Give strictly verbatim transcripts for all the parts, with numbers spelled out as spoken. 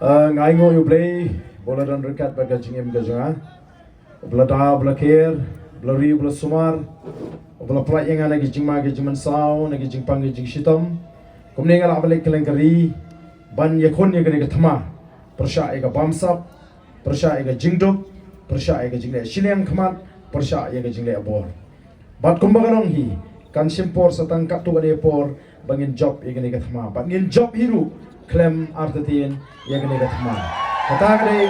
Ah, nga ainguh ïa U Blei ba u la don ryngkat bad ka jingim ka jong nga. Ba la da, ba la kher, ba la ri, ba la sumar, ba la pynlait ïa nga na ki jingma ki jingmynsaw, na ki jingpang ki jingshitom. Kumne nga lah ban leit kylleng ka ri ban ïakhun ïa kane ka thma. Pyrshah ïa ka bamsap, pyrshah ïa ka jingduk, pyrshah ïa ka jingleh shiliang khmat, pyrshah ïa ka jingleh bor. Bad kumba ka long hi, kan shim por sa tang katto katne por ba ngin jop ïa kane ka thma. Bad ngin jop hi ruh khlem artatien ïa kane ka thma. Kata ka dei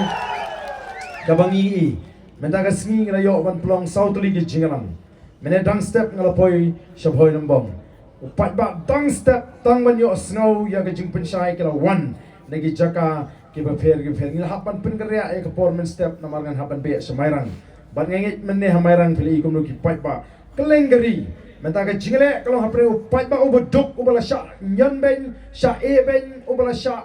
kaba ngi i. Mynta ka sngi nga la ïoh ban pynlong saw tylli ki jingïalang. Mynne dang step nga la poi sha Bhoirymbong. U paidbah dang step tang ban ïohsngew ïa ka jingpynshai ki la wan na ki jaka kiba pher kiba pher. Ngi la hap ban pynkynriah ïa ka por mynstep namar ngan hap ban beh sha Mairang. Bad nga ngeit mynne ha Mairang phi la i kumno ki paidbah. Kylleng ka ri. Mynta ka jingleh ka long hapdeng u paidbah uba duk, uba la shah ñion beiñ, shah eh beiñ, uba la shah,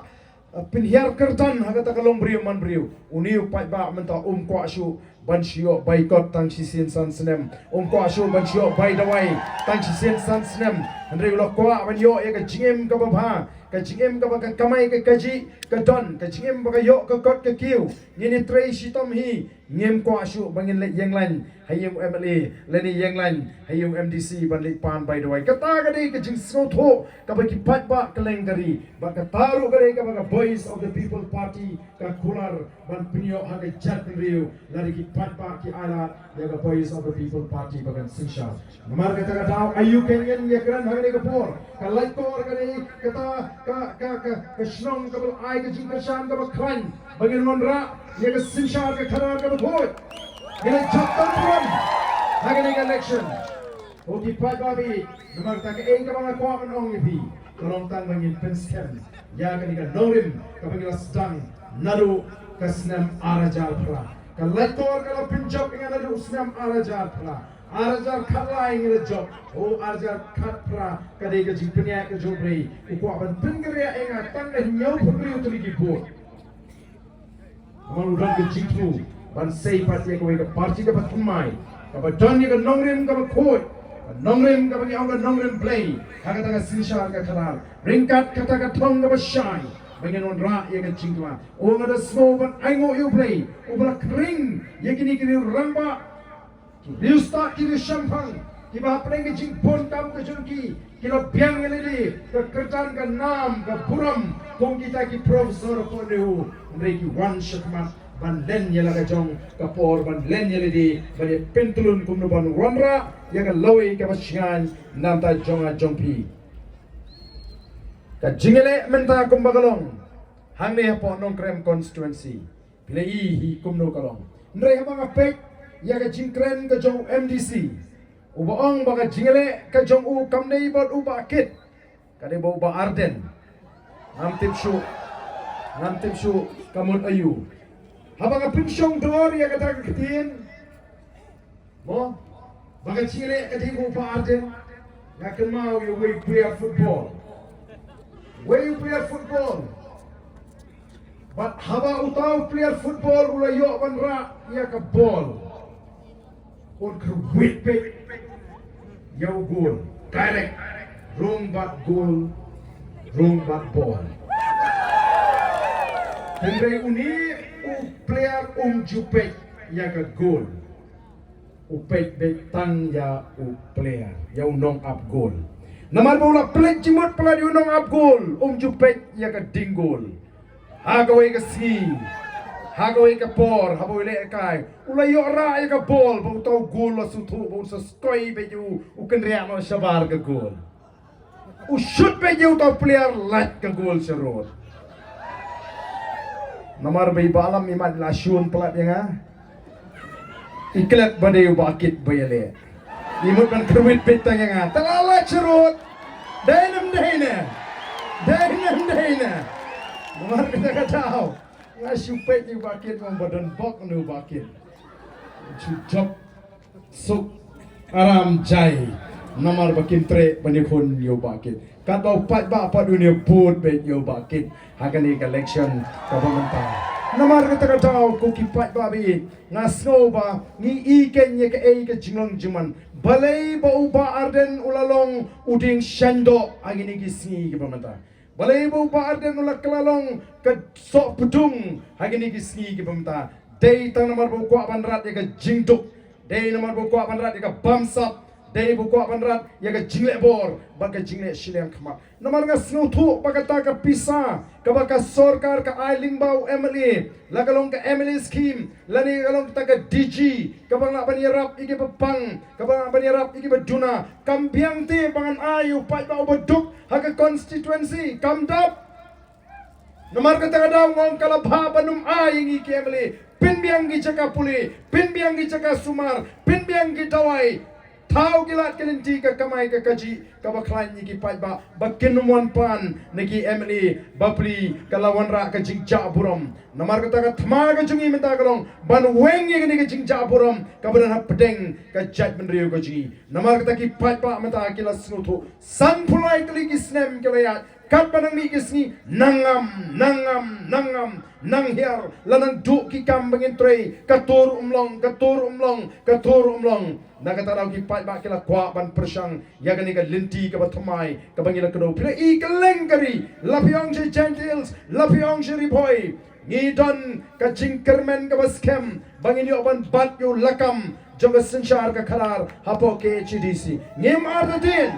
uh, pynhiar kyrdan ha kata ka long briew man briew. Une u paidbah mynta um kwah shuh ban shu ïoh bai kot tang shisien san snem. Um kwah shuh ban shu ïoh bai dawai tang shisien san snem. Hynrei u la kwah ban ïoh ïa ka jingim kaba bha, ka jingim kaba ka kamai ka kajih ka don, ka jingim ba ka ïoh ka kot ka kiew. Ngin ïatrei shitom hi, ngim kwah shuh ba ngin leit ïeng lain ha ïing u M L A lane ïeng lain ha ïing u M D C ban leit pan bai dawai. Kata ka dei ka jingsngewthuh kaba ki paidbah kylleng ka ri. Bad kata ruh ka dei kaba ka Voice of the People Party ka kular ban pynïoh ha ka jaitbynriew, lada ki paidbah ki ailad ïa ka Voice of the People Party ba kan synshar. Namar kata ka daw, aiu kein ngin ïakren ha kane ka por? Ka Laitkor ka dei kata ka, ka, ka, ka shnong kaba la ai ka jingkyrshan kaba khlaiñ ba ngin wanrah ïa ka synshar ka khadar kaba khuid. Ngin ïa jop tang burom ha kane ka election. Ko ki paidbah, namar kata kaei kaba nga kwah ban ong ïa phi, ka long tang ba ngin pynskhem ïa kane ka nongrim kaba ngi la sdang naduh ka snem ar hajar phra. Ka Laitkor ka la pynjop ïa nga naduh u snem ar hajar phra. Ar hajar khatlai ngi la jop. O, ar hajar khatphra ka dei ka jingpynïaid ka jong U Blei. U kwah ban pynkynriah ïa nga tang da hynñiewphew hynriew tylli ki vote. Namar u don ka jingthmu ban sei pat ïa kawei ka party kaba thymmai, kaba don ïa ka nongrim kaba khuid, ka nongrim kaba ngi ong ka nongrim Blei ha kata ka synshar ka khadar. Ryngkat kata ka thong kaba shai ba ngin wanrah ïa ka jingkylla. O, nga da sngew ban ainguh ïa U Blei uba la khring ïa kine ki riew rangbah, ki riewstad, ki riewshemphang, kiba hapdeng ka jingbun kam ka jong ki, ki la biang ïa lade ka kyrdan, ka nam, ka burom kum kita ki professor hapoh NEHU. Hynrei ki wan shakhmat ban len ïa la ka jong ka por, ban len ïa lade, ban ïa pyntlun kumno ban wanrah ïa ka lawei kaba shngaiñ na bynta jong nga jong phi. Ka jingïaleh mynta kumba ka long hangne hapoh Nongkrem constituency, phi la i hi kumno ka long. Hynrei haba nga peit ïa ka jingkren ka jong u M D C, uba ong ba ka jingïaleh ka jong u kam dei bad u Bah Kit, ka dei bad u Bah Ardent. Ngam tip shuh, ngam tip shuh ka mut aïu. Haba nga pynshong dor ïa kata ka ktien, mo, ba ka jingïaleh ka dei bad u Bah Ardent, nga kynmaw ïa uwei u player football. Uwei u player football. Bad haba uta u player football u la ïoh ban rah ïa ka ball, un kyrwit beit ïa u goal. Direct. Rung bad goal, rung bad ball. Hynrei une u player um ju peit ïa ka goal. U peit beit tang ïa u player, ïa u nongap goal. Namar ba u la pynleit jingmut palat ïa u nongap goal, um ju peit ïa ka ding goal. Ha kawei ka sngi, ha kawei ka por, haba u lehkai, u la ïoh rah ïa ka ball, ba uta u goal la sngewthuh ba un sa skoi beit ïa u, u kynriah noh shabar ka goal. U shoot beit ïa uta u player, lait ka goal sha rud. Namar ba i Bah Lam i mat la shun palat ïa nga. I klet ba dei u Bah Kit ba ïaleh. I mut ban kyrwit beit tang ïa nga. Te la lait sha rud. Dei ne ym dei ne? Dei ne ym dei ne? Namar kata ka daw nga shu peit ïa u Bah Kit, mo, ba don bok ne u Bah Kit. Shu jop suk aram jai. Namar ba kim treh ban ïakhun ïa u Bah Kit. Katba u paidbah pat un ïa vote beit ïa u Bah Kit ha kane ka election kaba mynta. Namar kata ka daw ko ki paidbah ba ïeit, nga sngew ba ngi i keiñ ïa kaei ka jinglong jingman. Balei ba u Bah Ardent u la long u dieng shaiñdoh ha kine ki sngi kiba mynta. Balei ba u Bah Ardent u la kylla long ka sohpdung ha kine ki sngi kiba mynta? Dei tang namar ba u kwah ban rat ïa ka jingduk. Dei namar ba u kwah ban rat ïa ka bamsap. Dei ba u kwah ban rat ïa ka jingleh bor bad ka jingleh shiliang khmat. Namar nga sngewthuh ba kata ka pisa kaba ka sorkar ka ai lyngba u M L A, la ka long ka M L A scheme, lane ka long kata ka D G, kaba lah ban ïarap ïa kiba pang, kaba lah ban ïarap ïa kiba duna. Kam biang te ba ngan ai ïa u paidbah uba duk ha ka constituency, kam dap. Namar kata ka daw nga ong ka la bha ban ym ai ïa ngi ki M L A. Pynbiang ki jaka pule, pynbiang ki jaka sumar, pynbiang ki dawai. Thaw ki lad ki lynti ka kamai ka kajih kaba khlaiñ ïa ki paidbah ba kin ym wan pan na ki M L A bapli. Ka la wanrah ka jingjah burom. Namar kata ka thma ka jong ngi mynta ka long ban weng ïa kane ka jingjah burom kaba don hapdeng ka jaitbynriew ka jong ngi. Namar kata ki paidbah mynta ki la sngewthuh, sanphew lai tylli ki snem ki la ïaid, katba nang mih ki sngi, nang ngam, nang ngam, nang ngam, nang hiar, la nang duh ki kam ba ngin trei, ka tur um long, ka tur um long, ka tur um long. Na kata daw ki paidbah ki la kwah ban pyrshang ïa kane ka lynti kaba thymmai kaba ngi la kdew. Phi la i kylleng ka ri, la phi ong sha Jaintia Hills, la phi ong sha Ri Bhoi, ngi don ka jingkyrmen kaba skhem ba ngin ïoh ban bat ïa u lakam jong ka synshar ka khadar hapoh K H A D C. Ngim artatien,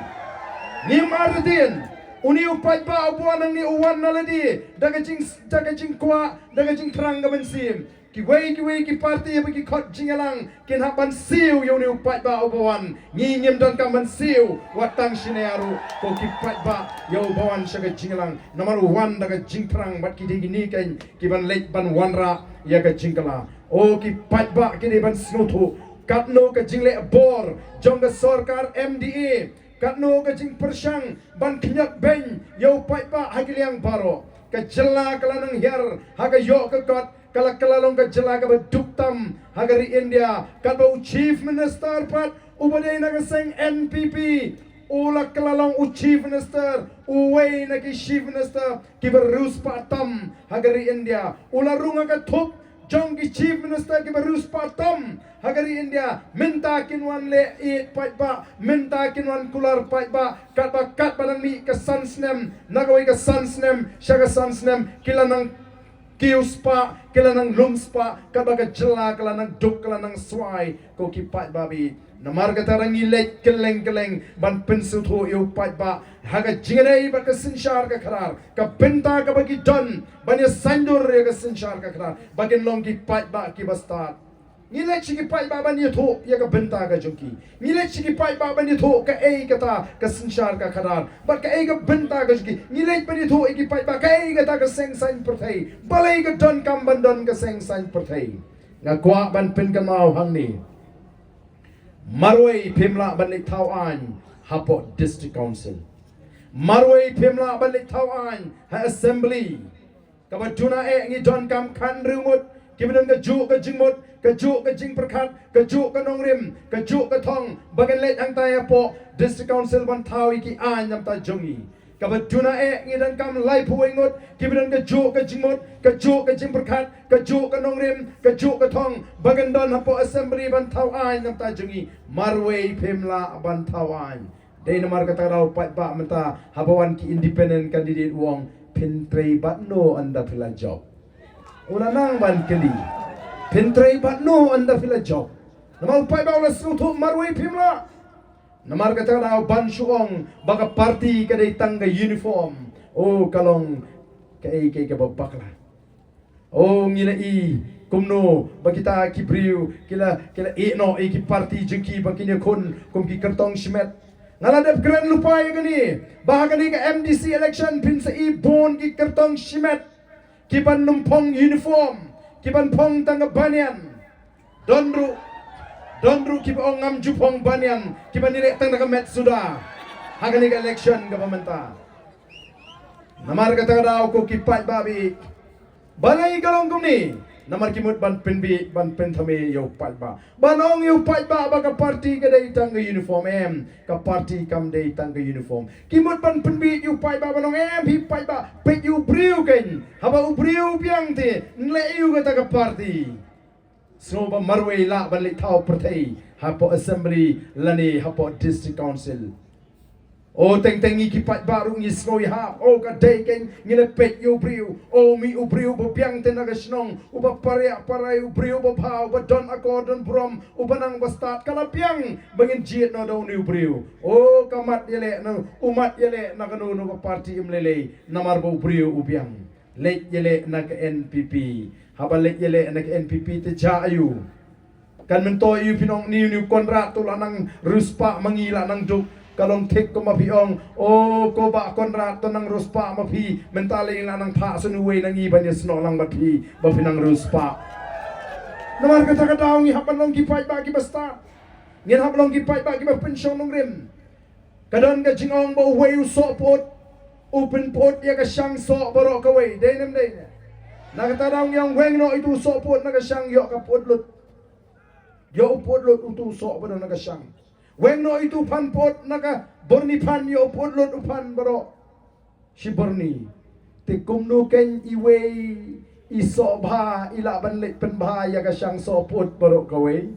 ngim artatien. Une u paidbah uba wan hangne u wan na lade da ka jing, da ka jingkwah, da ka jingthrang ka mynsiem. Kiwei kiwei ki parti haba ki khot jingïalang kin hap ban siew ïa une u paidbah uba wan. Ngi ngim donkam ban siew wat tang shi ne ar ruh, ko ki paidbah, ïa uba wan sha ka jingïalang. Namar u wan da ka jingthrang bad ki dei kine keiñ ki ban leit ban wanrah ïa ka jingkylla. O ki paidbah, ki dei ban sngewthuh katno ka jingleh bor jong ka sorkar M D A, katno ka jingpyrshang ban khñiot beiñ ïa u paidbah ha ki liang baroh. Ka jylla ka la nang hiar ha ka ïoh ka kot, ka la, ka la long ka jylla kaba duk tam ha ka ri India. Katba u Chief Minister pat uba dei na ka seng N P P, u la kylla long u Chief Minister, uwei na ki Chief Minister kiba riewspah tam ha ka ri India. U la rung ha ka thup jong ki Chief Minister kiba riewspah tam ha ka ri India. Mynta kin wan leh ïeit paidbah, mynta kin wan kular paidbah, katba, katba nang mih ka san snem na kawei ka san snem sha ka san snem, ki la nang kiew spah, ki la nang lum spah, katba ka jylla ka la nang duk, ka la nang swai, ko ki paidbah. Namar kata ruh ngi leit kylleng kylleng ban pynsngewthuh ïa u paidbah ha ka jingïadei bad ka synshar ka khadar, ka bynta kaba ki don ban ïa saiñdur ïa ka synshar ka khadar, ba kin long ki paidbah kiba stad. Ngi leit sha ki paidbah ban ïathuh ïa ka bynta ka jong ki. Ngi leit sha ki paidbah ban ïathuh kaei kata ka synshar ka khadar bad kaei ka bynta ka jong ki. Ngi leit ban ïathuh ïa ki paidbah kaei kata ka seng saiñ pyrthei, balei ka donkam ban don ka seng saiñ pyrthei. Nga kwah ban pynkynmaw hangne, marwei phim lah ban leit thaw aiñ hapoh District Council. Marwei phim lah ban leit thaw aiñ ha Assembly. Kaba duna eh ngi donkam khathynriew ngut kiba don kajuh ka jingmut, kajuh ka jingpyrkhat, kajuh ka nongrim, kajuh ka thong, ba kin leit hangtai hapoh District Council ban thaw ïa ki aiñ na bynta jong ngi. Kaba duna eh ngi donkam laiphew wei ngut kiba don kajuh ka jingmut, kajuh ka jingpyrkhat, kajuh ka nongrim, kajuh ka thong, ba kin don hapoh Assembly ban thaw aiñ na bynta jong ngi. Marwei phim lah ban thaw aiñ. Dei namar kata ka daw paidbah mynta haba wan ki independent candidate u ong, phin trei bad no ynda phi la jop. U la nang ban kylli, phin trei bad no ynda phi la jop. Namar u paidbah u la sngewthuh marwei phim lah. Namar kata ka daw ban shu ong ba ka party ka dei tang ka uniform, o ka long kaei kaei kaba bakla. O ngi la i kumno ba kita ki briew ki la, ki la ïeh noh ïa ki party jong ki ba kin ïakhun kum ki kyrtong shimet. Nga la dep kren lypa ïa kane ba ha kane ka M D C election phin sa i bun ki kyrtong shimet kiban ym phong uniform, kiban phong tang ka banyan. Don ruh, don ruh kiba ong ngam ju phong banyan, kiban ïaleh tang da ka met suda ha kane ka election kaba mynta. Namar kata ka daw ko ki paidbah, balei ka long kumne? Namar ki mut ban pynbieit, ban pynthame ïa u paidbah, ban ong ïa u paidbah ba ka party ka dei tang ka uniform. Em, ka party kam dei tang ka uniform. Ki mut ban pynbieit ïa u paidbah, ban ong, em, phi paidbah, peit ïa u briew keiñ, haba u briew biang te, yn leh ïa u kata ka party. Sngewbha marwei lah ban leit thaw pyrthei hapoh Assembly lane hapoh District Council. O teng teng ngi ki paidbah ruh ngi sngew ïahap. O ka dei keiñ ngi la peit ïa u briew. O mih u briew ba biang te na ka shnong, uba pariah parai, u briew ba bha, uba don akor don burom, uba nang ba stad, ka la biang ba ngin jied noh da une u briew. O ka mat ïaleh na, u mat ïaleh na kano kano ka party im lei lei, namar ba u briew u biang. Leit ïaleh na ka N P P. Haba leit ïaleh na ka N P P te jia aïu? Kan myntoi ïa u pynong ni, une u Conrad to la nang riewspah ma ngi la nang duk. Ka long thik kumba phi ong, o ko Bah Conrad to nang riewspah ma phi, mynta lei la nang phah sa uwei na ngi ban ïasnoh lang bad phi ba phi nang riewspah. Namar kata ka daw ngi hap ban long ki paidbah kiba stad. Ngin hap long ki paidbah kiba pynshong nongrim. Ka don ka jingong ba uwei u soh put, u pynput ïa ka shang soh baroh kawei. Dei ne em dei ne? Na kata daw ngi ong weng noh ïa utu u soh put na ka shang, ïoh ka put lut. Ïoh u put lut utu u soh ba don na ka shang. Weng noh ïa utu u phan put na ka byrni phan, ïoh u put lut u phan baroh shi byrni. Te kumno keiñ iwei i soh bha i lah ban leit pynbha ïa ka shang soh put baroh kawei?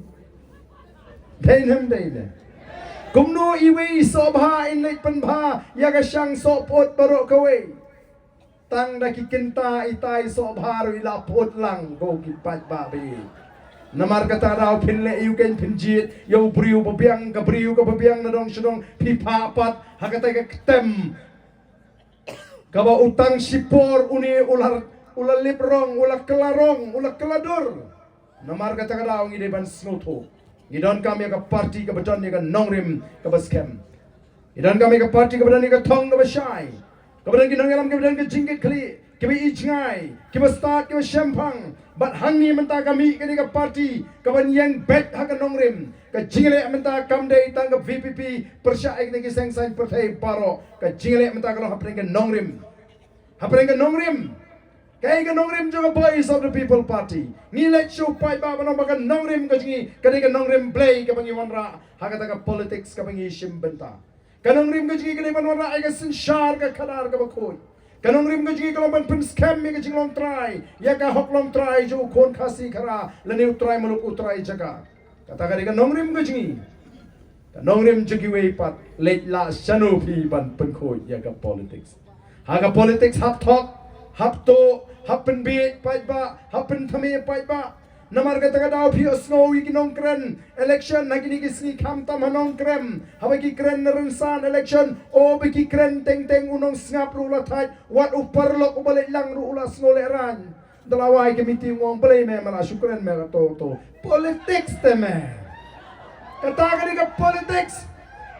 Dei ne em dei ne? Kumno iwei i soh bha in leit pynbha ïa ka shang soh put baroh kawei? Tang da ki kynta itai soh bha ruh i la put lang, ko ki paidbah ba ïeit. Namar kata daw phin leh ïa u keiñ, phin jied ïa u briew ba biang, ka briew kaba biang na dong sha dong, phi phah pat ha kata ka ktem kaba u tang shipor une u la, u la lip rong, u la kylla rong, u la kylla dur. Namar kata ka daw ngi dei ban sngewthuh. Ngi donkam ïa ka party kaba don ïa ka nongrim kaba skhem. Ngi donkam ïa ka party kaba don ïa ka thong kaba shai, kaba don ki nongïalam kiba don ka jingkitkhlieh, kiba ïeit jngai, kiba stad, kiba shemphang. Bad hangne mynta ka mih ka dei ka party kaban ïeng beit ha ka nongrim. Ka jingïaleh mynta kam dei tang ka V P P pyrshah ïa kine ki seng saiñ pyrthei baroh. Ka jingïaleh mynta ka long hapdeng ka nongrim. Hapdeng ka nongrim. Kaei ka nongrim jong ka Voice of the People Party? Ngi leit sha u paidbah ban ong ba ka nongrim ka jong ngi ka dei ka nongrim Blei kaba ngi wanrah ha kata ka politics kaba ngi shim bynta. Ka nongrim ka jong ngi ka dei ban wanrah ïa ka synshar ka khadar kaba khuid. Ka nongrim ka jong ngi ka long ban pynskhem ïa ka jinglong trai, ïa ka hok long trai jong u khun Khasi Khara lane u trai muluk, u trai jaka. Kata ka dei ka nongrim ka jong ngi. Ka nongrim jong kiwei pat, leit lah shano phi ban pynkhuid ïa ka politics. Ha ka politics hap thok, hap tuh, hap pynbiej paidbah, hap pynthame paidbah. Namar kata ka daw phi ïohsngew ïa ki nongkren election ha kine ki sngi, khamtam ha Nongkrem, haba ki kren na rynsan election, o ba ki kren teng teng u nongsngap ruh u la thait, wat u paralok uba leit lang ruh u la sngew lehraiñ. Da la wai ka meeting u ong balei me, me la shu kren me ka to to. Politics te me. Kata ka dei ka politics.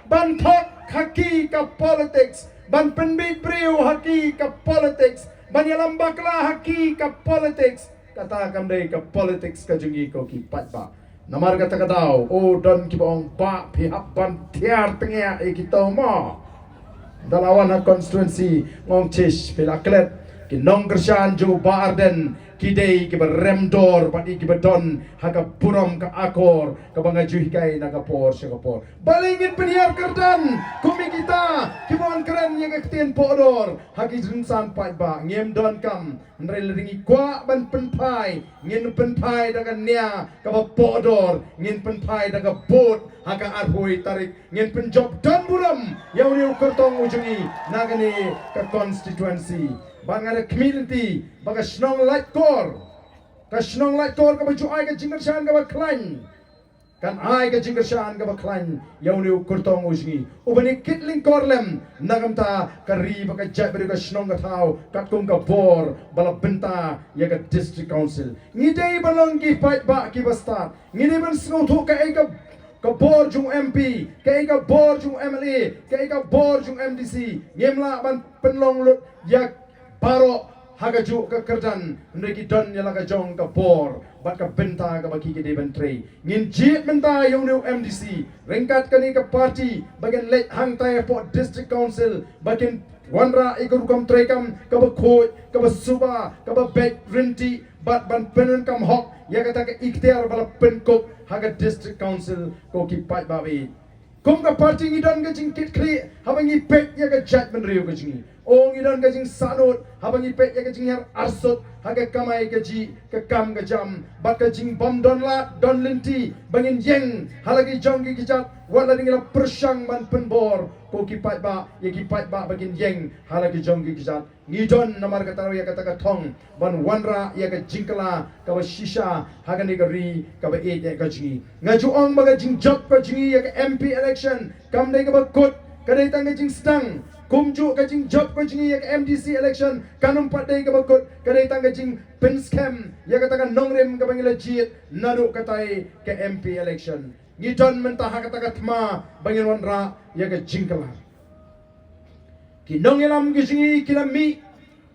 Ban thok ha ki ka politics. Ban pynbiej briew ha ki ka politics. Ban ïalam bakla ha ki ka politics. Kata kam dei ka politics ka jong ngi ko ki paidbah. Namar kata ka daw, o don kiba ong, Bah, phi hap ban thiar tngia ïa kito mo. Da la wan ha constituency, nga ong, chish, phi la klet. Ki nongkyrshan jong u Bah Ardent ki dei kiba rem dor bad kiba don ha ka burom ka akor kaba nga ju hikai na ka por sha ka por. Balei ngin pynhiar kyrdan kum ïa kita kiba wan kren ïa ka ktien pohdor ha ki rynsan paidbah? Ngim donkam. Hynrei lada ngi kwah ban pynphai, ngin pynphai da ka nia kaba pohdor, ngin pynphai da ka vote ha ka arphew tarik, ngin pynjop don burom ïa une u kyrtong u jong ngi na kane ka constituency. Bad nga da khmih lynti ba ka shnong Laitkor, ka shnong Laitkor kaba ju ai ka jingkyrshan kaba khlaiñ, kan ai ka jingkyrshan kaba khlaiñ ïa une u kyrtong u jong ngi, uba ngi kit lyngkor lem na ka bynta ka ri bad ka jaid bad ka shnong ka thaw, katkum ka bor ba la bynta ïa ka District Council. Ngi dei ban long ki paidbah kiba stad. Ngi dei ban sngewthuh kaei ka, ka bor jong u M P, kaei ka bor jong u M L A, kaei ka bor jong u M D C. Ngim lah ban pynlong lut ïa baroh ha kajuh ka kyrdan, hynrei ki don ïa la ka jong ka bor bad ka bynta kaba ki, ki dei ban trei. Ngin jied mynta ïa une u M D C ryngkat kane ka party ba kin leit hangtai hapoh District Council ba kin wanrah ïa ka rukom treikam kaba khuid, kaba suba, kaba beit ryntih bad ban pyndonkam hok ïa kata ka ikhtiar ba la pynkup ha ka District Council, ko ki paidbah. Kum ka party ngi don ka jingkitkhlieh haba ngi peit ïa ka jaitbynriew ka jong ngi. O ngi don ka jingsahnud haba ngi peit ïa ka jinghiar arsut ha ka kamai kajih, ka kam ka jam, bad ka jingbym don lad don lynti ba ngin ïeng ha la ki jong ki kjat, wat la dang ngi la pyrshang ban pynbor, ko ki paidbah, ïa ki paidbah ba kin ïeng ha la ki jong ki kjat. Ngi don namar kata ruh ïa kata ka thong ban wanrah ïa ka jingkylla kaba shisha ha kane ka ri kaba ïeit ka jong ngi. Nga ju ong ba ka jingjop ka jong ngi ïa ka M P election kam dei kaba kut, ka dei tang ka jingsdang. Kumjuh ka jingjop ka jong ngi ïa ka M D C election kan ym pat dei kaba kut, ka dei tang ka jingpynskhem ïa kata ka nongrim kaba ngi la jied naduh katai ka M P election. Ngi don mynta ha kata ka thma ba ngin wanrah ïa ka jingkylla. Ki nongïalam ki jong ngi ki la mih,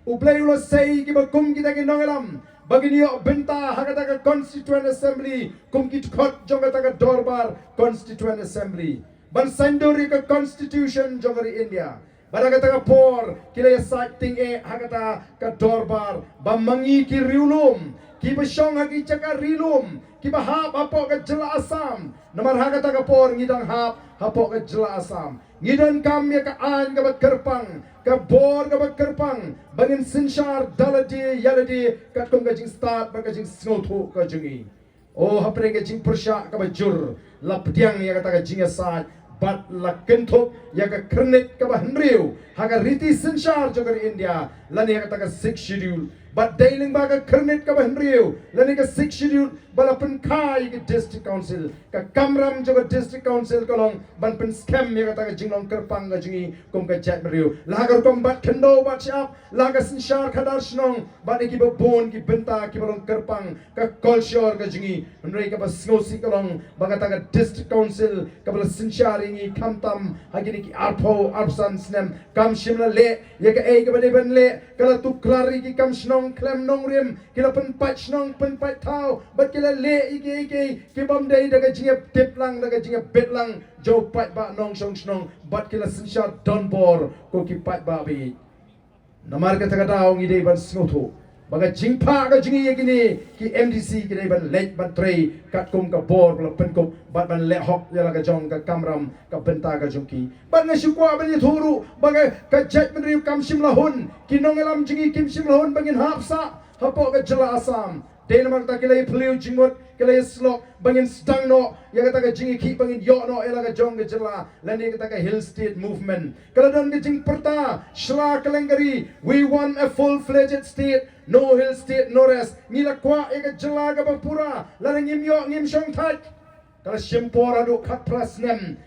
U Blei u la sei ïa kiba kum kita ki nongïalam ba kin ïoh bynta ha kata ka Constituent Assembly kum ki dkhot jong kata ka dorbar Constituent Assembly ban saiñdur ïa ka Constitution jong ka ri India. Bad ha kata ka por ki la ïasaid tyngeh ha kata ka dorbar ba ma ngi ki riewlum kiba shong ha ki jaka ri lum kiba hap hapoh ka jylla Assam, namar ha kata ka por ngi dang hap hapoh ka jylla Assam. Ngi donkam ïa ka aiñ kaba kyrpang, ka bor kaba kyrpang ba ngin synshar da lade ïa lade katkum ka jingstad bad ka jingsngewthuh ka jong ngi. O, hapdeng ka jingpyrshah kaba jur, la pdiang ïa kata ka jingïasaid bad la kynthup ïa ka khyrnit kaba hynriew ha ka riti synshar jong ka ri India, lane ïa kata ka Sixth Schedule. Bad dei lyngba ka khyrnit kaba hynriew lane ka Sixth Schedule ba la pynkha ïa ka District Council. Ka kamram jong ka District Council ka long ban pynskhem ïa kata ka jinglong kyrpang ka jong ngi kum ka jaitbynriew, la ha ka rukom bat khyndew bat shyiap, la ha ka synshar khadar shnong bad ïa kiba bun ki bynta kiba long kyrpang ka culture ka jong ngi. Hynrei kaba sngewsih ka long ba kata ka District Council kaba la synshar ïa ngi khamtam ha kine ki arphew arphew san snem kam shym la leh ïa kaei kaba dei ban leh. Ka la tuklar ïa ki kam shnong khlem nongrim, ki la pynpait shnong pynpait thaw bad ki la leh ïa kiei kiei kibym dei da ka jingïatip lang, da ka jingïabit lang jong u paidbah nongshong shnong, bad ki la synshar donbor, ko ki paidbah ba ïeit. Namar kata ka daw ngi dei ban sngewthuh ba ka jingphah ka jong ngi ïa kine ki M D C ki dei ban leit ban trei katkum ka bor ba la pynkup bad ban leh hok ïa la ka jong ka kamram ka bynta ka jong ki. Bad nga shu kwah ban ïathuh ruh ba ka, ka jaitbynriew kam shym la hun, ki nongïalam jong ngi kim shym la hun ba ngin hap sah hapoh ka jylla Assam. Dei namar kata ki la ïaphylliew jingmut, ki la ïasyllok ba ngin sdang noh ïa kata ka jingïakhih, ba ngin ïoh noh ïa la ka jong ka jylla lane kata ka Hill State Movement. Ka la don ka jingpyrta sha la kylleng ka ri, "We want a full-fledged state, no hill state, no rest." Ngi la kwah ïa ka jylla kaba pura, lada ngim ïoh ngim shong thait. Ka la shim por haduh khatphra snem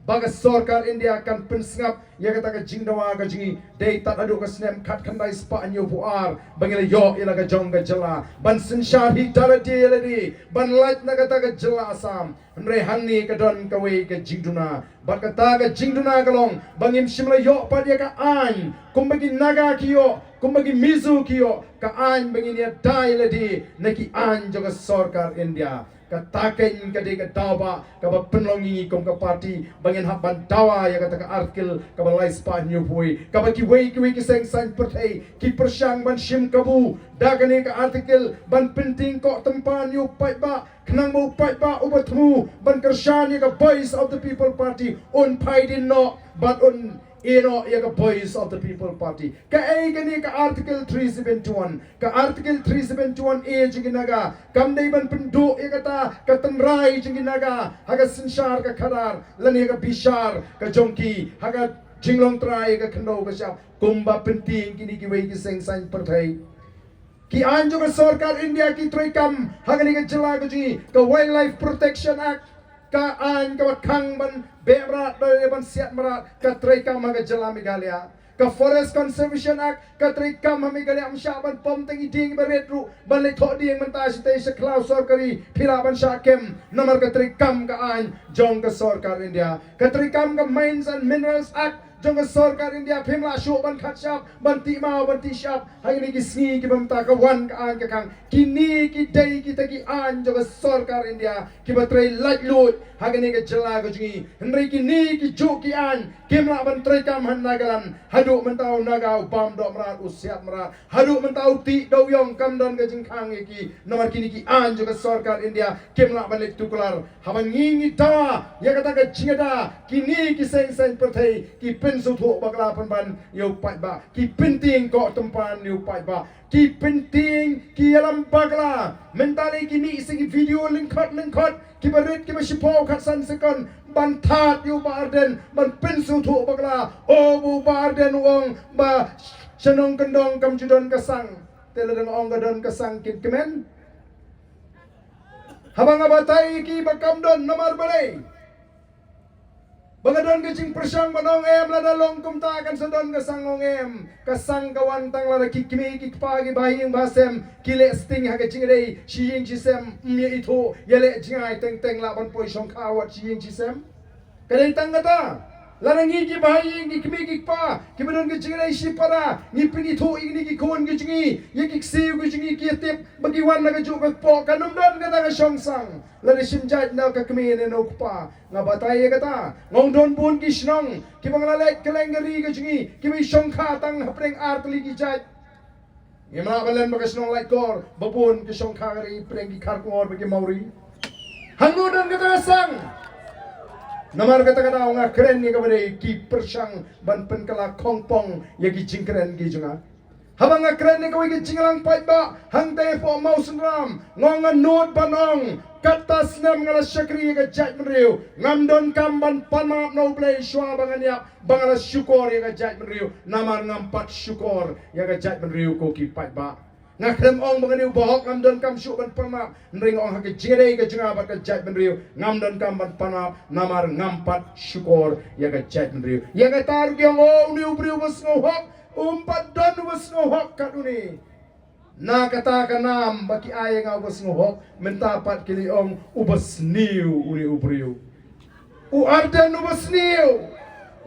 ba ka sorkar India kan pynsngap ïa kata ka jingdawa ka jong ngi. Dei tad haduh ka snem khatkhyndai spah hynñiewphew ar ba ngi la ïoh ïa la ka jong ka jylla ban synshar hi da lade ïa lade ban lait na kata ka jylla Assam. Hynrei hangne ka don kawei ka jingduna, bad kata ka jingduna ka long ba ngim shym la ïoh pat ïa ka aiñ kumba ki Naga ki ïoh, kumba ki Mizo ki ïoh, ka aiñ ba ngin ïada ïa lade na ki aiñ jong ka sorkar India. Kata keiñ ka dei ka daw ba kaba pynlong ïa ngi kum ka party ba ngin hap ban dawa ïa kata ka article kaba lai spah hynñiewphew, kaba kiwei kiwei ki seng saiñ pyrthei ki pyrshang ban shim kabu da kane ka article ban pyntieng koh tympan ïa u paidbah, khnang ba u paidbah uba thmu ban kyrshan ïa ka Voice of the People Party un phai dien noh bad un ïeh noh ïa ka Voice of the People Party. Kaei kane ka Article three seventy-one? Ka Article three seventy-one A jong ki Naga kam dei ban pynduh ïa kata ka tynrai jong ki Naga ha ka synshar ka khadar lane ka bishar ka jong ki ha ka jinglong trai ka khyndew ka shyiap kumba pyntieng kine kiwei ki seng saiñ pyrthei. Ki aiñ jong ka sorkar India ki treikam ha kane ka jylla ka jong ngi, ka Wildlife Protection Act, ka aiñ kaba khang ban beh mrad, ban siat mrad, ka treikam ha ka jylla Meghalaya. Ka Forest Conservation Act ka treikam ha Meghalaya, ym shah ban pom tang i dieng iba rit ruh ban leit thoh dieng mynta shatei sha khlaw sorkari, phi lah ban shah kem namar ka treikam ka aiñ jong ka sorkar India. Ka treikam ka Mines and Minerals Act jong ka sorkar India, phim lah shuh ban khat shyiap, ban tih maw, ban tih shyiap ha kine ki sngi kiba mynta. Ka wan ka aiñ ka khang. Kine ki dei kita ki aiñ jong ka sorkar India kiba trei laitluid ha kane ka jylla ka jong ngi. Hynrei kine kijuh ki aiñ kim lah ban treikam ha Nagaland. Haduh mynta u Naga u bam doh mrad, u siat mrad, haduh mynta u tih dewiong kam don ka jingkhang ïa ki, namar kine ki aiñ jong ka sorkar India kim lah ban leit tuklar. Haba ngi ngi dawa ïa kata ka jingïada, kine ki seng saiñ pyrthei ki Sngewthuh bakla pynban ïa u paidbah. Ki pyntieng koh tympan ïa u paidbah. Ki pyntieng, ki ïalam bakla. Mynta lei ki mih sa ki video lyngkhot lyngkhot, kiba rit kiba shiphew khatsan sekon ban thad ïa u Bah Ardent, ban pynsngewthuh bakla. O, ba u Bah Ardent u ong ba sha nongkyndong kam ju don ka sang. Te lada nga ong ka don ka sang, kin kmen? Haba nga batai ïa ki ba kam don, namar balei? Ba nga don ka jingpyrshang ban ong em, lada long kumta kan sa don ka sang, ong em. Ka sang ka wan tang lada ki kmie ki kpa, ki bahaïing bahasem ki leh sting ha ka jingïadei shi ïing shi sem, ym ïa ithuh, ïa leh jngai teng teng lah ban poi shongkha wat shi ïing shi sem. Ka dei tang kata. Lada ngi ki bahaïing, ki kmie ki kpa kiba don ka jingïadei shipara ngi pynithuh ïa kine ki khun ki jong ngi, ïa ki ksiew ki jong ngi, ki ïatip ba ki wan na kajuh ka kpoh, kan ym don kata ka shongsang. Lada shim jait na ka kmie ne na u kpa. Nga batai ïa kata. Nga ong don bun ki shnong kiba nga la leit kylleng ka ri ka jong ngi, kiba shongkha tang hapdeng ar tylli ki jait. Ngim lah ban len bad ka shnong Laitkor ba bun ki shongkha ka ri hapdeng ki Kharkongor bad ki Mawri. Hangno don kata ka sang? Namar kata ka daw nga kren ïa kaba dei ki pyrshang ban pynkylla khongpong ïa ki jingkren ki jong nga. Haba nga kren ïa kawei ka jingïalang paidbah hangtai hapoh Mawsynram, nga ong, nga nud ban ong, katta snem nga la shakri ïa ka jaitbynriew, ngam donkam ban pan map na U Blei shuwa ba ngan ïap ba nga la shukor ïa ka jaitbynriew, namar ngam pat shukor ïa ka jaitbynriew, ko ki paidbah. Nga khlem ong ba nga dei u bahok, ngam donkam shuh ban pan map, hynrei nga ong ha ka jingïadei ka jong nga bad ka jaitbynriew, ngam donkam ban pan map namar ngam pat shukor ïa ka jaitbynriew. Ïa kata ruh ki ong, o, une u briew ba sngewhok, um pat don uba sngewhok kat une. Na kata ka nam ba ki ai ïa nga uba sngewhok, mynta pat ki la ong uba sniew une u briew. U Ardent uba sniew.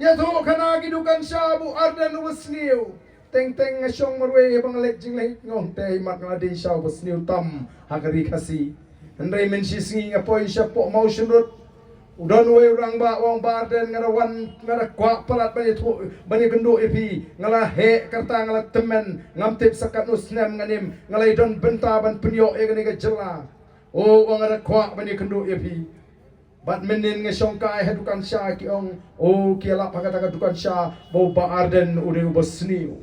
Ïathuh khana ki dukan sha ba u Ardent uba sniew. Teng teng nga shong marwei ba nga leit jingleit, nga ong te imat nga la dei sha uba sniew tam ha ka ri Khasi. Hynrei mynshisngi nga poi shapoh Mawshynrut. U don uwei u rangbah u ong, Bah Ardent, nga da wan, nga da kwah palat ban ïathuh, ban ïakynduh ïa phi. Nga la heh ka rta, nga la tymmen, ngam tip sa katno snem ngan im, nga la ïadon bynta ban pynïoh ïa kane ka jylla. O, u ong, nga da kwah ban ïakynduh ïa phi. Bad mynnin nga shongkai ha dukan sha, ki ong, o, ki ïalap ha kata ka dukan sha ba u Bah Ardent u dei uba sniew.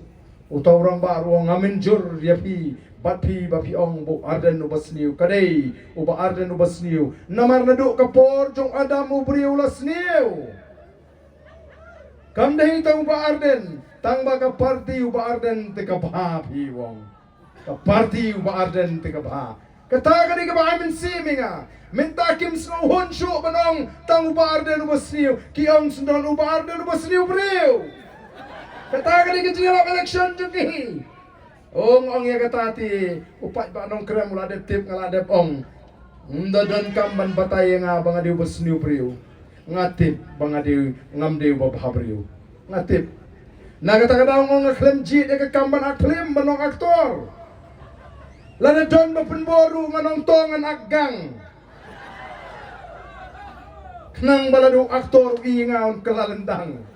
Uta u rangbah ruh u ong, nga mynjur ïa phi bad phi ba phi ong ba u Ardent uba sniew. Ka dei u Bah Ardent uba sniew. Namar naduh ka por jong u Adam u briew la sniew. Kam dei tang u Bah Ardent, tang ba ka party u Bah Ardent te ka bha, phi ong. Ka party u Bah Ardent te ka bha. Kata ka dei kaba ai mynsiem ïa nga. Mynta kim sngewhun shuh ban ong tang u Bah Ardent uba sniew. Ki ong sngewdon u Bah Ardent uba sniew briew. Kata ka dei ka jingïalap election jong ki. Ong, ong ïa kata te u paidbah Nongkrem u la dep tip, nga la dep ong. Ym da donkam ban batai ïa nga ba nga dei uba sniew briew. Nga tip ba nga dei, ngam dei uba bha briew. Nga tip. Na kata ka daw nga ong nga khlem jied ïa ka kam ban act film, ban long actor. Lada don ba pynbor ruh ngan ong to ngan act gang. Khnang ba lada u actor u i ïa nga un kylla lyndang.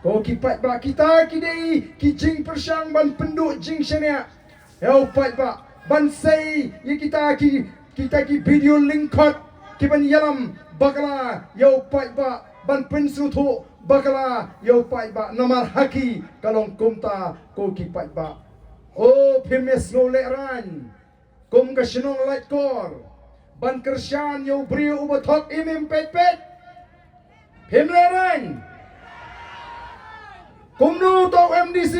Ko ki paidbah, kita ki dei ki jingpyrshang ban pynduh jingshaniah ïa u paidbah, ban sei ïa kita ki, kita ki video lyngkhot kiban ïalam bakla ïa u paidbah, ban pynsngewthuh bakla ïa u paidbah. Namar ha ki ka long kumta, ko ki paidbah. O, phim ïasngewlehraiñ kum ka shnong Laitkor ban kyrshan ïa u briew uba thok im im peit peit. Phim lehraiñ. Kumno uta u M D C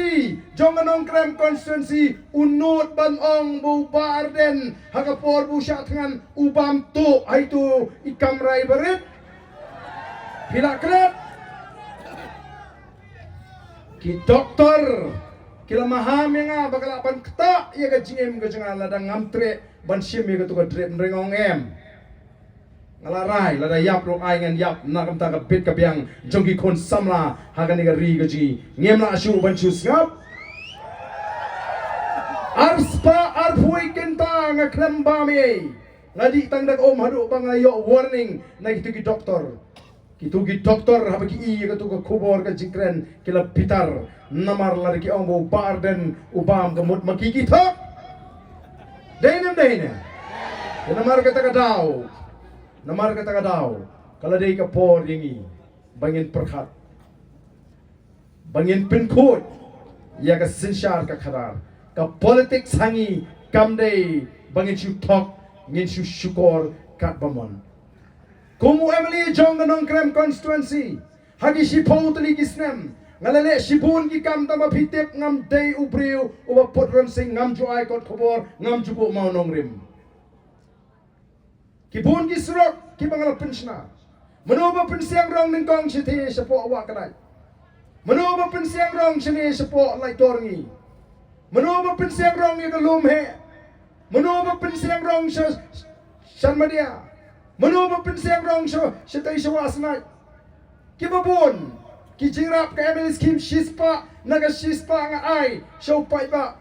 jong ka Nongkrem constituency u nud ban ong ba u Bah Ardent ha ka por ba u shah thngan u bam tuh ha itu i kamra iba rit? Phi la klet? Ki doktor ki la maham ïa nga ba ka lah ban ktah ïa ka jingim ka jong nga lada ngam treh ban shim ïa katu ka drip, hynrei nga ong em. Nga la rai, lada ïap ruh ai ngan ïap na ka bynta ka bit ka biang jong ki khun samla ha kane ka ri ka jong ngi. Ngim lah shuh ban shu sngap. Arspah arphew kynta nga khlem bam ei. Nga dih tang da ka um haduh ba nga ïoh warning na kitu ki doktor. Kitu ki doktor haba ki i ïa katu ka khubor ka jingkren ki la bitar. Namar lada ki ong ba u Bah Ardent u bam ka mut ma ki ki thok. Dei ne em dei ne? Te namar kata ka daw, namar kata ka daw ka la dei ka por ïa ngi ba ngin pyrkhat. ba ngin pynkhuid ïa ka synshar ka khadar. Ka politics ha ngi kam dei ba ngin shu thok, ngin shu shukor katba mon. Kum u M L A jong ka Nongkrem constituency, ha ki shiphew tylli ki snem nga la leh shibun ki kam, tang ba phi tip ngam dei u briew uba put rynsiang, ngam ju ai kot khubor, ngam ju buh mawnongrim. Ki bun ki surok kiba nga la pynshna. Mano ba pynsiang rong nyngkong shatei shapoh Wah Kdait? Mano ba pynsiang rong shane shapoh Laitkor ngi? Mano ba pynsiang rong ïa ka Lumheh? Mano ba pynsiang rong sha Shanmadia? Mano ba pynsiang rong sha shatei sha Wah Snait? Kiba bun ki jingrap ka M L A scheme shispah, na ka shispah nga ai sha u paidbah,